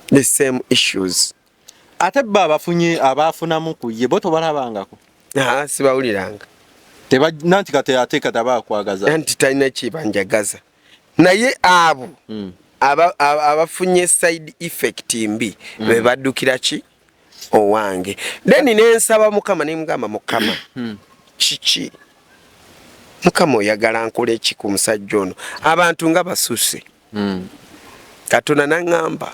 The same issues. Ate bo abafunye, abafunamu ku ye, bo tobalabangako? Ah, sibawuliranga. Nanti kati ate kati aba akwagaza. Anti talina kibanjagaza, naye abo abafunye side effect mbi be baddukira ki owange. Then nensaba Mukama, nemugamba, "Mukama, kiki? Mukama, oyagala nkole ki ku musajja ono? Abantu nga basuse." Katonda naŋŋamba,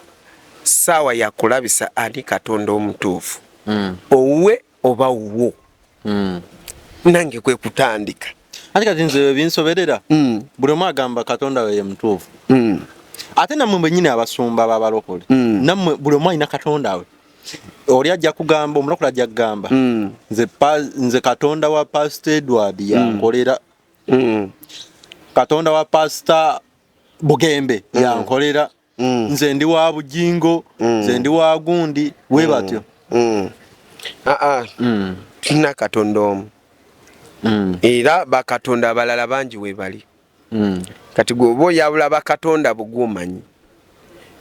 saawa yakulabisa ani Katonda omutuufu, owuwe oba wuwo. Nange kwe kutandika. Ate kati nze binsoberera, buli omu agamba Katonda we ye mutuufu. Ate nammwe bwennyini abasumba b'abalokole, nammwe buli omu alina Katonda we. Oli ajja kugamba, omulokole ajja kugamba, nze Katonda wa Pastor Edward yankolera, Katonda wa Pastor Bugembe yankolera, nze ndi wa Bujingo, nze ndi wa gundi, we batyo. Aa, tulina Katonda omu, era bakatonda abalala bangi we bali. Kati gwe oba oyawula bakatonda bugwomanyi,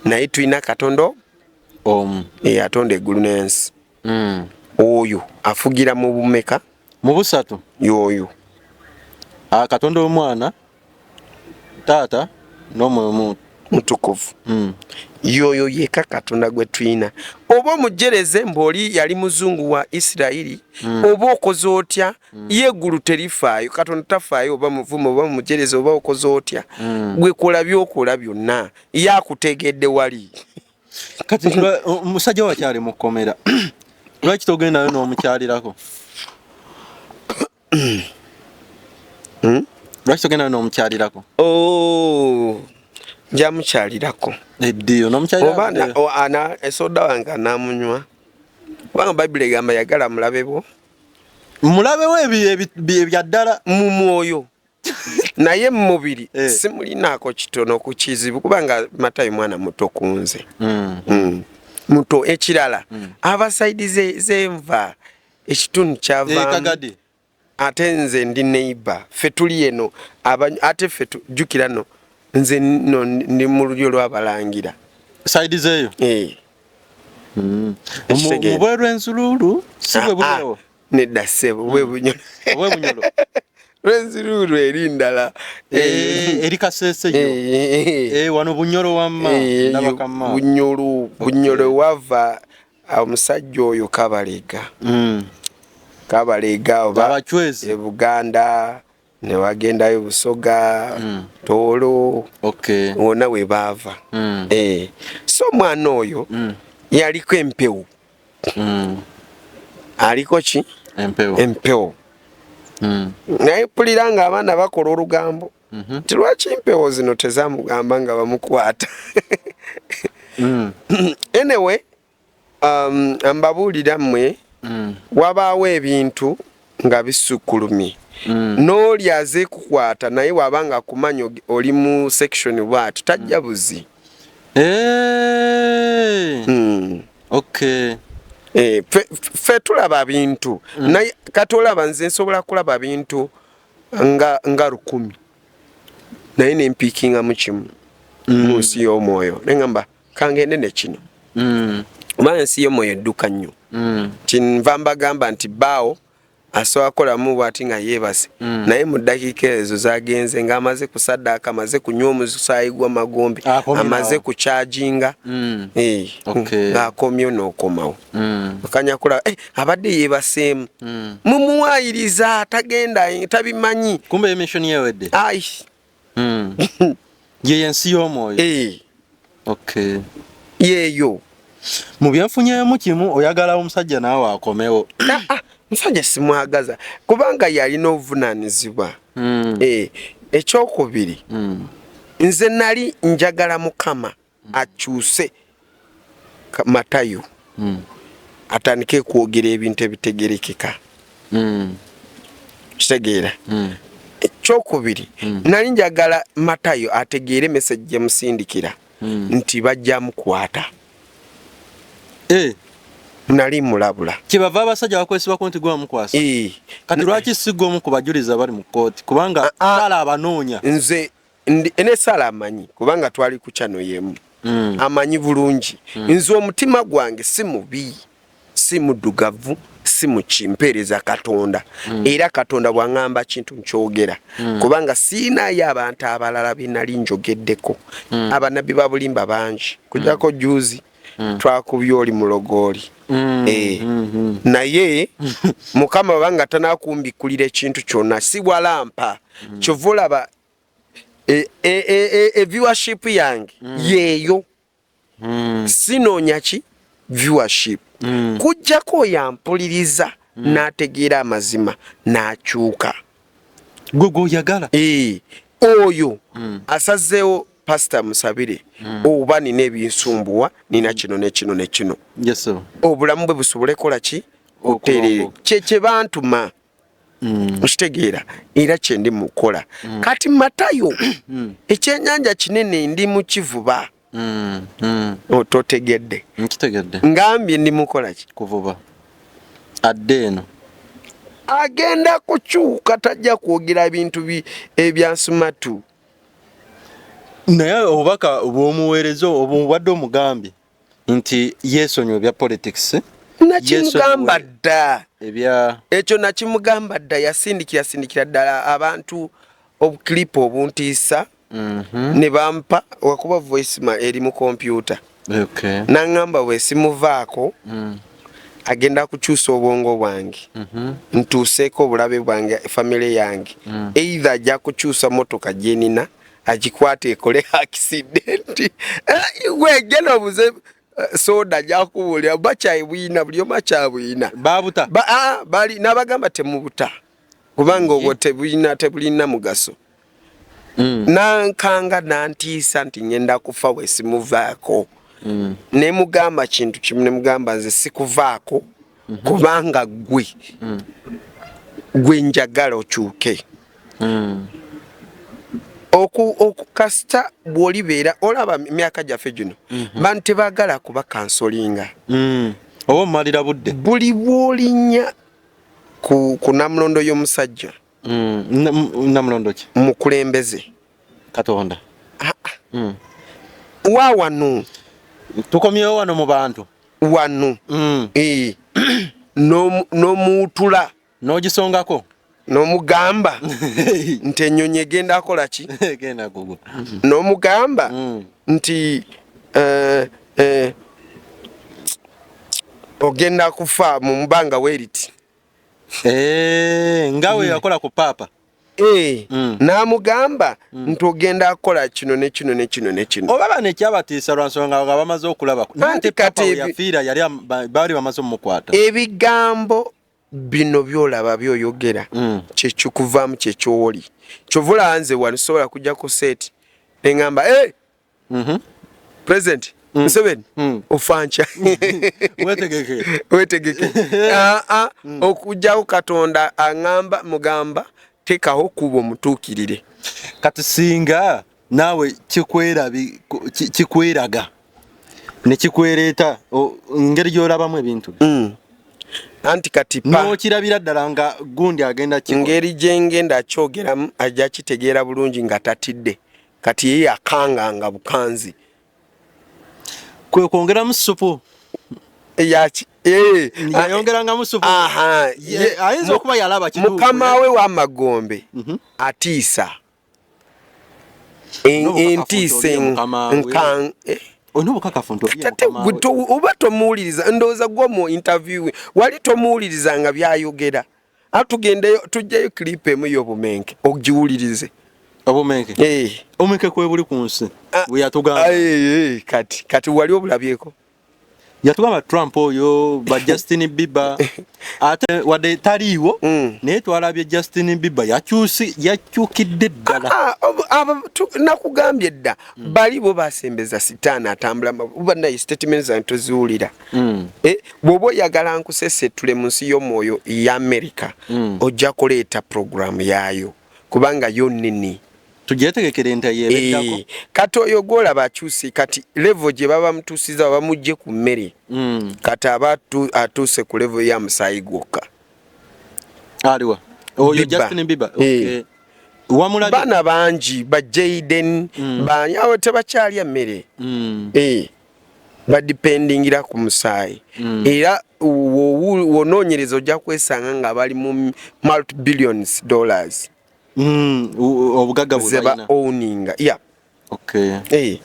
naye tulina Katonda omu eyatonda eggulu n'ensi. Oyo afugira mu bumeka? Mu busatu. Yoyo. Ah, Katonda Omwana, Taata n'Omwoyo Mutukuvu. Yoyo yeka Katonda gwe tulina. Oba omujereze mbwoli yali muzungu wa Isirayiri, oba okoze otya, ye eggulu terifaayo. Katonda tafaayo oba muvumu oba mujereze oba okoze otya. Gwe kola byokola byonna, ye akutegedde wali. Kati omusajja wakyali mu kkomera, lwaki togendayo n'omukyalirako? Lwaki togendayo n'omukyalirako? Oh, nja mukyalirako. Eddiyo n'omukyalira. Oba ana esoda wange anamunywa, kubanga Bayibuli egamba yagala mulabe bwo. Mulabewo ebya ddala. Mu mwoyo, naye mu mubiri simulinaako kitono ku kizibu, kubanga Matayo mwana muto ku nze. Muto. Ekirala, aba side zenva ekitundu kyavaamu. Kagadi. Ate nze ndi neighbor, ffe tuli eno ate ffe jjukira no nze no ndi mu lulyo lw'abalangira. Side zeeyo. Eh. Ekitegeera. Mu bweru enzululu si bwe Ah, bulewo? ah, nedda ssebo, bwe Bunyolo. Obwe Bunyolo. Lwenzululu eri ndala. Eh, eri Kasese yo. Eh, Eh, wano Bunyolo wamma ndaba kamma. Bunyolo, Bunyolo wava omusajja oyo Kabalega. Kabalega oba Abachwezi. e Buganda ne wagendayo Busoga, Toolo, wonna we baava. Eh, so omwana oyo yaliko empewo. Aliko ki? Empewo. Empewo. Naye mpulira nga abaana bakola olugambo nti lwaki empewo zino tezamugamba nga bamukwata. Anyway, mbabuulira mmwe, wabaawo ebintu nga bisukkulumye, n'oli aze kukwata, naye waba nga akumanya oli mu section bwati, tajja buzi. Eh, ffe tulaba bintu, naye kati olaba nze nsobola kulaba bintu nga 1000, naye nempiikingamu kimu mu nsi y'omwoyo, neŋŋamba kangende ne kino, oba ensi y'omwoyo edduka nnyo. Kinva mbagamba nti baawo asobola kukolamu bwati nga yeebase, naye mu ddakiika ezo zagenze ng'amaze kusaddaaka, amaze kunywa omusaayi gw'amagombe, Akomyewo. amaze kukyajinga. Eh, ng'akomyewo n'okomawo. Okanya kulaba abadde yeebaseemu, mumuwaayiriza, tagenda, tabimanyi. Kumbe mission yewedde. Ai. Ye yensi y'omwoyo. Eh, yeeyo. Mu byenfunyeemu kimu, oyagala omusajja naawe akomewo. Ah, ah, musajja simwagaza kubanga yalina obuvunaanyizibwa. Eh, ekyokubiri, nze nali njagala Mukama akyuse Matayo, atandike kwogera ebintu ebitegerekeka. Kitegeera? Ekyokubiri, nali njagala Matayo ategeere message gye musindikira nti bajja mukwata. Nali mulabula. Kyebava abasajja bakwesibako nti gwe wamukwasa. Eh, Kati lwaki si gwe omu ku bajulizi abali mu kkooti, kubanga Ah, ah. kale abanoonya? Nze Enesaala amanyi kubanga twali ku channel yemu. Amanyi bulungi. Nze omutima gwange si mubi, si muddugavu, si mukimpeereza Katonda. Era Katonda bw'aŋŋamba kintu nkyogera. Kubanga siinayo abantu abalala be nali njogeddeko. Abanabbi ba bulimba bangi. Kujjako juzi twakubye oli mulogooli. Naye Mukama bw'aba tanakumbikkulira ekintu kyonna si walampa. Kyova olaba viewership yange yeeyo. Sinoonya ki viewership. Kujjako oyo ampuliriza n'ategeera amazima n'akyuka. Gwe gw'oyagala. Oyo asazeewo Pastor musabire oba nina ebinsumbuwa, nina kino ne kino ne kino. Yes sir. Obulamu bwe busobole kola ki? Oterere. Kye bantuma. Okitegeera era kye ndi mukola. Kati Matayo ekyenyanja kinene ndi mu kivuba. Ototegedde. Nkitegedde. Ngambye ndi mukola ki? Kuvuba. Adde eno. Agenda kukyuka tajja kwogera bintu ebyansumatu. Naye obubaka bw'omuweereza obubadde omugambye nti yeesonyiwe ebya politics. Nakimugamba dda. Ekyo nakimugamba dda, yasindikira ddala abantu obuklipu obuntiisa ne bampa wakuba voice ma eri mu kompyuta. N'aŋŋamba bwe simuvaako agenda kukyusa obwongo bwange. Ntuuseeko obulabe bwange family yange. Either ajja kukyusa motoka gye nina agikwate ekole accident. Gwe genda obuze soda ajja kubuulira bakyabwina buli omu akyabwina. Babuta. Bali n'abagamba temubuta kubanga obwo tebulina mugaso. Nankanga nantiisa nti ngenda kufa bwe simuvaako. Ne mugamba kintu kimu, ne mugamba nze sikuvaako kubanga gwe gwe njagala okyuke. Okukasita bw'olibeera olaba emyaka gyaffe gino bantu tebaagala kuba kansolinga. Oba omumalira budde. Buli bw'olinnya ku namulondo y'omusajja. Namulondo ki? Mukulembeze. Katonda. Wa wano. Tukomyewo wano mu bantu. Wano. N'omuwutula. N'ogisongako. N'omugamba nti ennyonyi egenda akola ki? Egenda kugwa. N'omugamba nti ogenda kufa mu bbanga weeriti. Nga we yakola ku paapa. N'amugamba nti ogenda kukola kino ne kino ne kino ne kino. Oba bano ekyabatiisa lwa nsonga nga bamaze okulaba. Anti kati yafiira yali baali bamaze omukwata. Ebigambo bino by'olaba by'oyogera kye kikuvaamu kye ky'oli. Kyova olaba nze wano sobola kujja ku set ne ŋŋamba President Museveni ofanca. Wetegeke. Wetegeke. Okujjawo Katonda aŋŋamba mugamba teekawo kkubo omutuukirire. Kati singa naawe kikweraga ne kikwereeta engeri gy'olabamu ebintu. Anti kati n'okirabira ddala nga gundi agenda kikola. Ngeri gye ngenda akyogeramu ajja kitegeera bulungi nga tatidde. Kati ye yakanganga bukanzi. Kwe kwongeramu ssupu. Yayongerangamu ssupu. Ayinza okuba yalaba kituufu. Mukama we w'amagombe atiisa. Entiisa oba tomuwuliriza ndowooza gwo mu interview wali tomuwuliriza nga byayogera. Atugendeyo tujjeyo clip emu y'obumenke ogiwulirize. Obumenke? Obumenke kwe buli ku nsi. Bwe yatugamba. Kati wali obulabyeko? Yatugamba Trump oyo ba Justin Bieber ate wadde taliiwo naye twalabye Justin Bieber yakyukidde ddala. Nakugambye dda bali bo basembeza sitaani atambula oba naye statements zange toziwulira. Bw'oba oyagala nkusesetule mu nsi y'omwoyo ya Amerika ojja kuleeta program yaayo kubanga yo nnene. Tugyetegekere nti yeebeddako. Kati oyo gw'olaba akyuse kati level gye baba mutuusiza bamuggye ku mmere. Kati aba atuuse ku level ya musaayi gwokka. Aliwa? Oyo Justin Bieber. Wamulabye? Baana bangi ba Jaden, bani abo tebakyalya mmere. Badipendingira ku musaayi. Era wonoonyereza ojja kwesanga nga bali mu multi billions dollars. Obugagga bwe ze ba balina. owninga, yeah. Okay.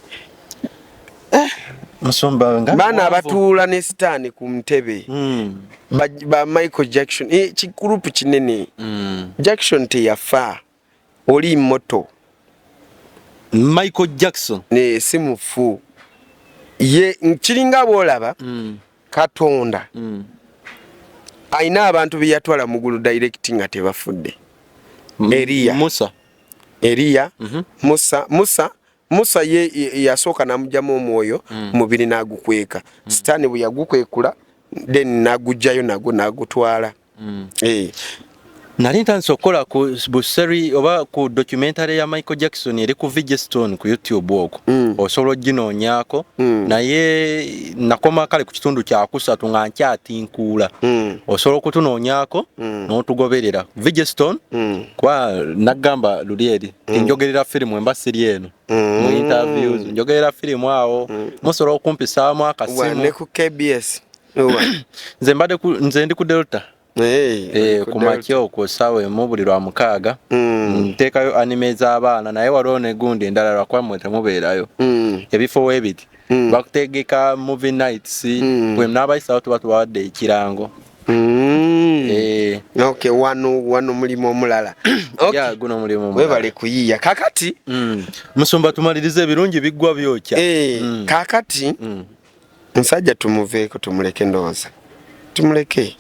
Musumba nga Baana mwanvu. abatuula ne sitaani ku ntebe. Ba Michael Jackson, kigurupu kinene. Jackson teyafa, oli moto. Michael Jackson. Ne si mufu ye, kiringa bwolaba. Katonda alina abantu be yatwala mu ggulu direct nga tebafudde. Eriya. Musa. Eriya, Musa. Musa ye yasooka n'amugyamu omwoyo, mubiri n'agukweka. Sitaani bwe yagukwekula, then n'agugjayo nagwo n'agutwala. Nali ntandise okukola ku buseri oba ku documentary ya Michael Jackson eri ku VJ Stone ku YouTube okwo. Osobola oginoonyaako. Naye nakoma kale ku kitundu kyakusatu nga nkyatinkuula. Osobola okutunoonyaako n'otugoberera VJ Stone. Kuba nagamba luli eri tinjogerera firimu emba siri eno mu interviews, njogerera firimu awo musobola okumpisaamu Wa, akasimu. Ne ku KBS. Wa. Nze mbadde nze ndi ku Delta. Ku Ku makya okwo ssaawa 1 buli lwa mukaaga. Nteekayo anime z'abaana, naye waliwo negundi endala lwakuba mmwe temubeerayo. Ebifo weebiti bakutegeka movie nights. Bwe n'abayisawo tuba tubawadde ekirango. Okay, wano mulimu omulala. Okay. Yeah, guno mulimu omulala. Webale kuyiiya. Kakati Musumba, tumalirize, ebirungi biggwa byokya. Kakati musajja tumuveeko, tumuleke, ndowooza tumuleke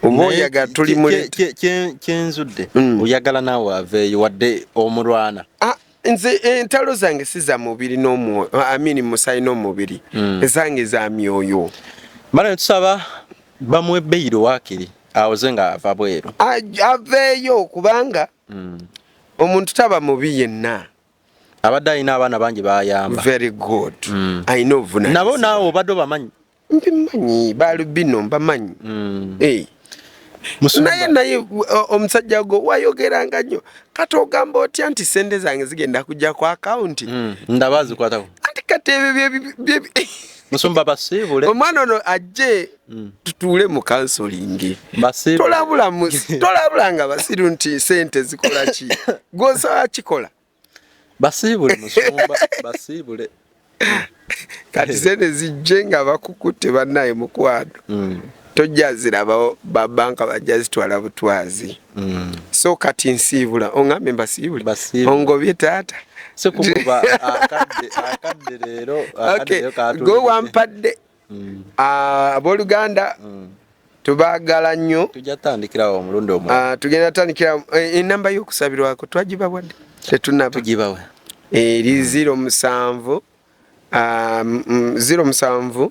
oba Naye oyagala tulimulete. Kyenzudde oyagala naawe aveeyo wadde omulwana. Ah, nze entalo zange si za mubiri n'omwoyo, amini musayi n'omubiri. Ezange za myoyo. Bale, tusaba bamuwe beyiro waakiri awoze nga ava bweru. Aveeyo kubanga omuntu taba mubi yenna. Abadde alina abaana bangi bayamba. Very good. Alina obuvunanyizibwa. Nabo naawe obadde obamanyi. Mbimanyi, balubino mbamanyi. Musumba. Naye omusajja gwo wayogeranga nnyo, kati ogamba otya nti sente zange zigenda kujja ku akawunti? Ndaba azikwatako. Anti kati ebyo Musumba, basiibule. Omwana ono ajje tutuule mu counselling. Basiibule. Tolabulanga basiru nti sente zikola ki, gwosaba kikola. Basiibule musumba, basiibule. Kati sente zijje nga bakukutte, bannaye mukwano. Tojja zirabawo, babanka bajja zitwala butwazi. So kati nsiibula, oŋambe mbasiibule. Basiibule. Ongobye taata. Sikukuba, akadde leero, akadde leero kaatulidde. Gwe wampadde. Ah, abooluganda, tubaagala nnyo. Tujja tutandikirawo omulundi omulala. Ah, tugenda tandikira enamba y'okusabirwako twagibabwadde, tetunaba? Tugibawe. Eri 07, 07 4 6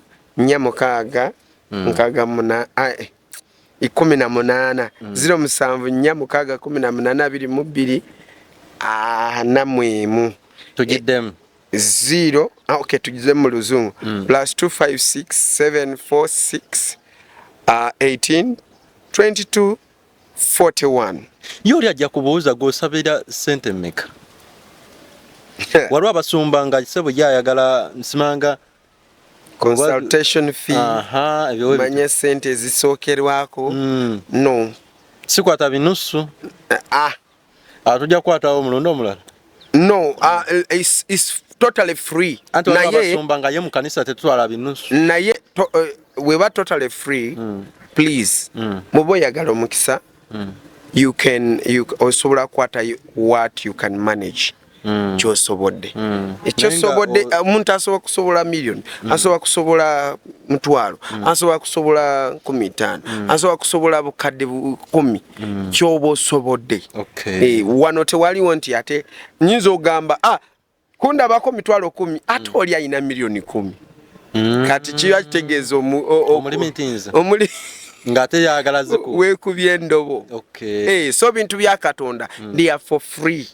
68 18, 07 4 6 18 22 41. Tugiddemu. Zero, ah, okay, tugize mu luzungu. Plus 256 746 18 22 41. Ye oli ajja kubuuza gw'osabira ssente mmeka. Waliwo abasumba nga sebo ye ayagala nsimanga Consultation fee. Aha, ebyo manye sente ezisookerwako. No. Sikwata binusu. Ah. Ah, tujja kukwatawo omulundi omulala. No, it's totally free. Anti waliwo Naye abasumba nga ye mu kanisa tetutwala binusu. Naye weba totally free, please, muba oyagala omukisa, you can you osobola kukwata what you can manage, kyosobodde, ekyosobodde. Naye nga Omuntu asobola kusobola million, asobola kusobola mutwalo, asobola kusobola 50,000, asobola kusobola bukadde 10,000, kyoba osobodde. Wano tewaliwo nti ate nyinza ogamba, ah, kundabako 100,000, ate oli alina 10,000,000. Kati kiba kitegeeza Omulimitinze. Omuli Ng'ate yagala ziku Weekubye endobo. So bintu bya Katonda, they are for free.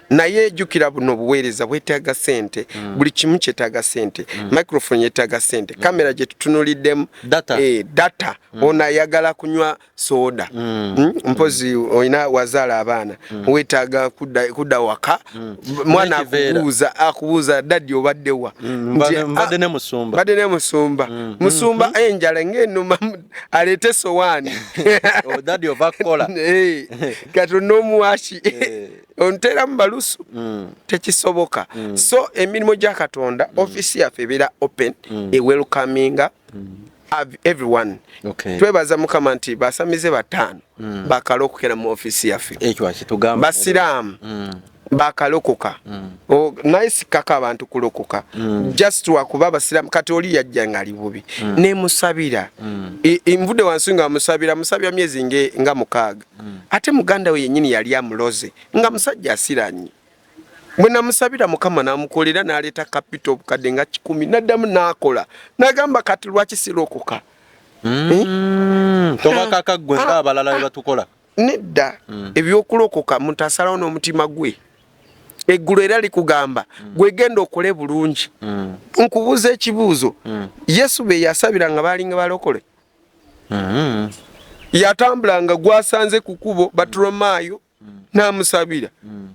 Naye jjukira, buno obuweereza bwetaaga sente. Buli kimu kyetaaga sente. Microphone yetaaga sente, kamera gye tutunuliddemu. Data. Data. Ono ayagala kunywa soda. Mpozi olina wazaala abaana, weetaaga kudda waka, mwana N'ekiveera. akubuuza, "Daddy, obaddewa?" Mbadde "Ah, ne musumba." Mbadde ne musumba. Musumba, enjala ng'enuma, aleete sowaani." Oh, daddy, ova kukola. Kati n'omuwaki onteeramu balusu, tekisoboka. So emirimu gya Katonda, ofiisi yaffe ebeera open, ewelcominga everyone. Twebaza Mukama nti basamize 5 bakalokokera mu ofiisi yaffe. Ekyo akitugamba. Basiraamu bakalokoka. Naye sikaka abantu kulokoka just wakuba abasiraamu. Kati oli yajja nga ali bubi, nemusabira. Nvudde wansi nga musabira, musabira myezi nga 6. Ate muganda we yennyini yali amuloze nga musajja asiranye. Bwe namusabira, Mukama namukolera, n'aleeta capital obukadde nga 100, naddamu n'akola, n'agamba, "Kati lwaki sirokoka?" Tobakaka ggwe ng'abalala bwe batukola. Nedda. Ebyokulokoka muntu asalawo n'omutima gwe. Eggulu era likugamba, "Gwe genda okole bulungi." Nkubuuza ekibuuzo, Yesu be yasabira nga balinga balokole? Yatambulanga gwasanze ku kubo, Batulomaayo, n'amusabira.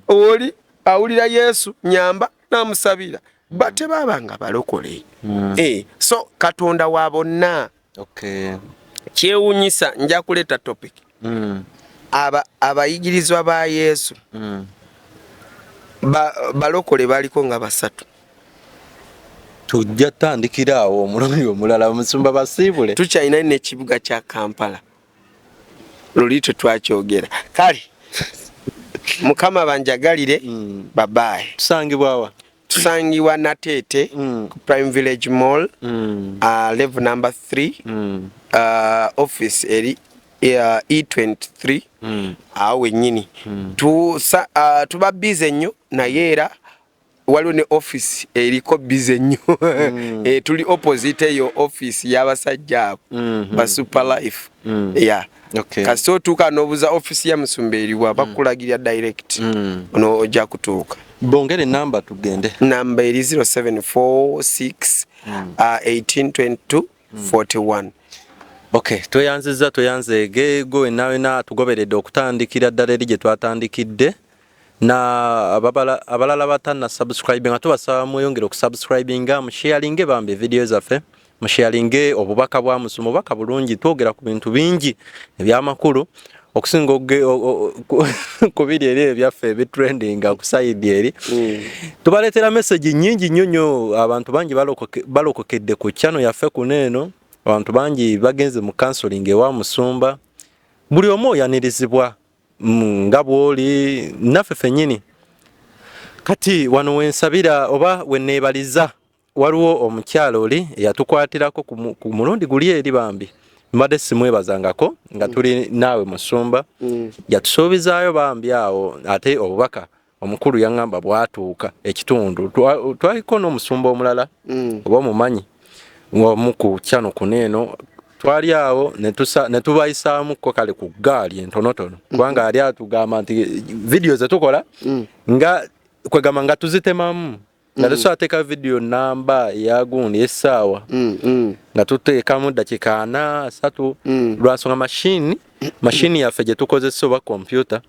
Oli awulira Yesu nyamba, n'amusabira. Batebaabanga balokole. So Katonda wa bonna. Kyewunyisa, nja kuleeta topic. Abayigirizwa ba Yesu balokole baliko nga basatu. Tujja tandikira awo omulundi omulala, omusumba basiibule. Tukyalina n'ekibuga kya Kampala, luli tetwakyogera. Kale Mukama banjagalire. Babaye. Tusangibwawa? Tusangibwa Nateete ku Prime Village Mall, level number 3. Office eri E23. Awo wennyini. Tuba busy nnyo, naye era waliwo ne office eriko busy nnyo. Tuli opposite eyo office y'abasajja abo ba Super Life. Yeah. Kasita otuuka n'obuuza office ya musumba eriwa, bakulagirira direct. Ono ojja kutuuka. Bongere namba tugende. Namba eri 0746 1822 41. Okay, tweyanzizza, tweyanzeege gwe wenna wena tugoberedde okutandikira ddala eri gye twatandikidde, na abalala batanna subscribe nga tubasaba mweyongere okusubscribinga, musharinge bambi video zaffe, musharinge obubaka bwa musumba. Obubaka bulungi, twogera ku bintu bingi ebyamakulu okusinga ku biri eri ebyaffe ebitrendinga ku side eri. Tubaleetera message nyingi nnyo nnyo. Abantu bangi balokokedde ku channel yaffe kuno eno. Abantu bangi bagenze mu counseling ewa musumba. Buli omu oyanirizibwa nga bw'oli naffe ffennyini. Kati wano wensabira oba weneebaliza, waliwo omukyalo oli eyatukwatirako ku mulundi guli eri. Bambi mbadde simwebazangako nga tuli naawe musumba. Yatusuubizaayo bambi awo, ate obubaka omukulu yaŋŋamba bwatuuka ekitundu. Twaliko n'omusumba omulala oba omumanyi omu ku kyano kuno eno. Twali awo ne tubayisaamuko kale ku ggaali entonotono, kubanga yali atugamba nti vidiyo zetukola nga kwegamba nga tuzitemamu, nga tusobola teeka vidiyo namba eyagundi essaawa, nga tuteekamu dakiika 40, 30, lwansonga mashini yaffe gye tukozesa oba kompyuta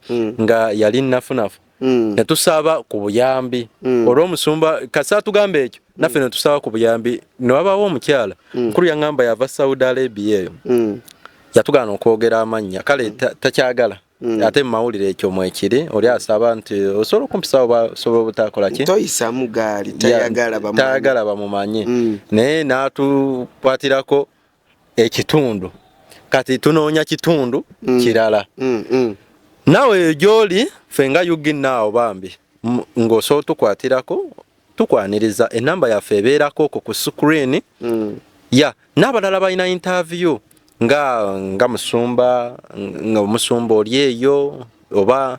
nga yali nnafunafu. Ne tusaba ku buyambi olw'omusumba kasa tugamba ekyo, naffe ne tusaba ku buyambi, ne wabaawo omukyala mukulu yaŋŋamba yava Saudi Arabia eyo. Yatugaana okwogera amannya, kale takyagala. Ate mu mawulire ekyo mwekiri, oli asaba nti osobola okumpisawo oba osobola obutakola ki? Toyisamu gaali, tayagala bamumanyi. Tayagala bamumanye. Naye n'atukwatirako ekitundu. Kati tunoonya kitundu kirala. Naawe gy'oli, ffe nga UG naawo bambi ng'osobola otukwatirako, tukwaniriza. Enamba yaffe ebeerako okwo ku screen. Ya n'abalala balina interview nga musumba, nga omusumba oli eyo, oba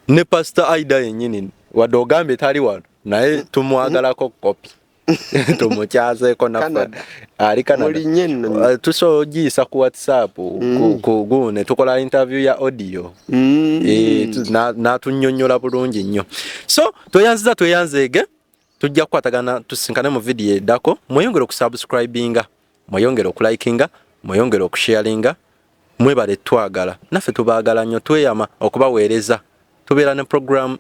ne Pastor Aida yennyini, wadde ogambye tali wano, naye tumwagalako kopi. Tumukyazeeko naffe. Canada. Ali Canada. Mulinye nno. Tusobola ogiyisa ku WhatsApp ku gune tukola interview ya audio. N'atunnyonnyola bulungi nnyo. So tweyanziza, tweyanzeege, tujja kukwatagana tusinkane mu video eddako. Mweyongere okusubscribinga, mweyongere okulikinga, mweyongere okusharinga. Mwebale twagala, naffe tubaagala nnyo, tweyama okubaweereza. Tubeera ne program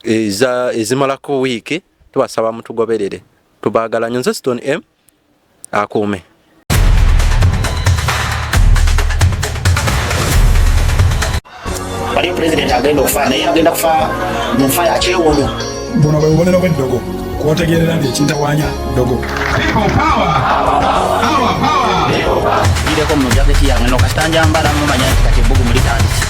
ezimalako wiiki, tubasaba mutugoberere. Tubaagala nnyo. Nze Stone M akuume. Waliyo pulezidenti agenda okufa, naye agenda kufa mu nfa ya kyewuunyo. Buno bwe bubonero bw'eddogo kwotegeerera nti ekintawaanya ddogo. Gireko mu jaketi yange no kasita njambala mumanya nti kati ebbugumu litandise.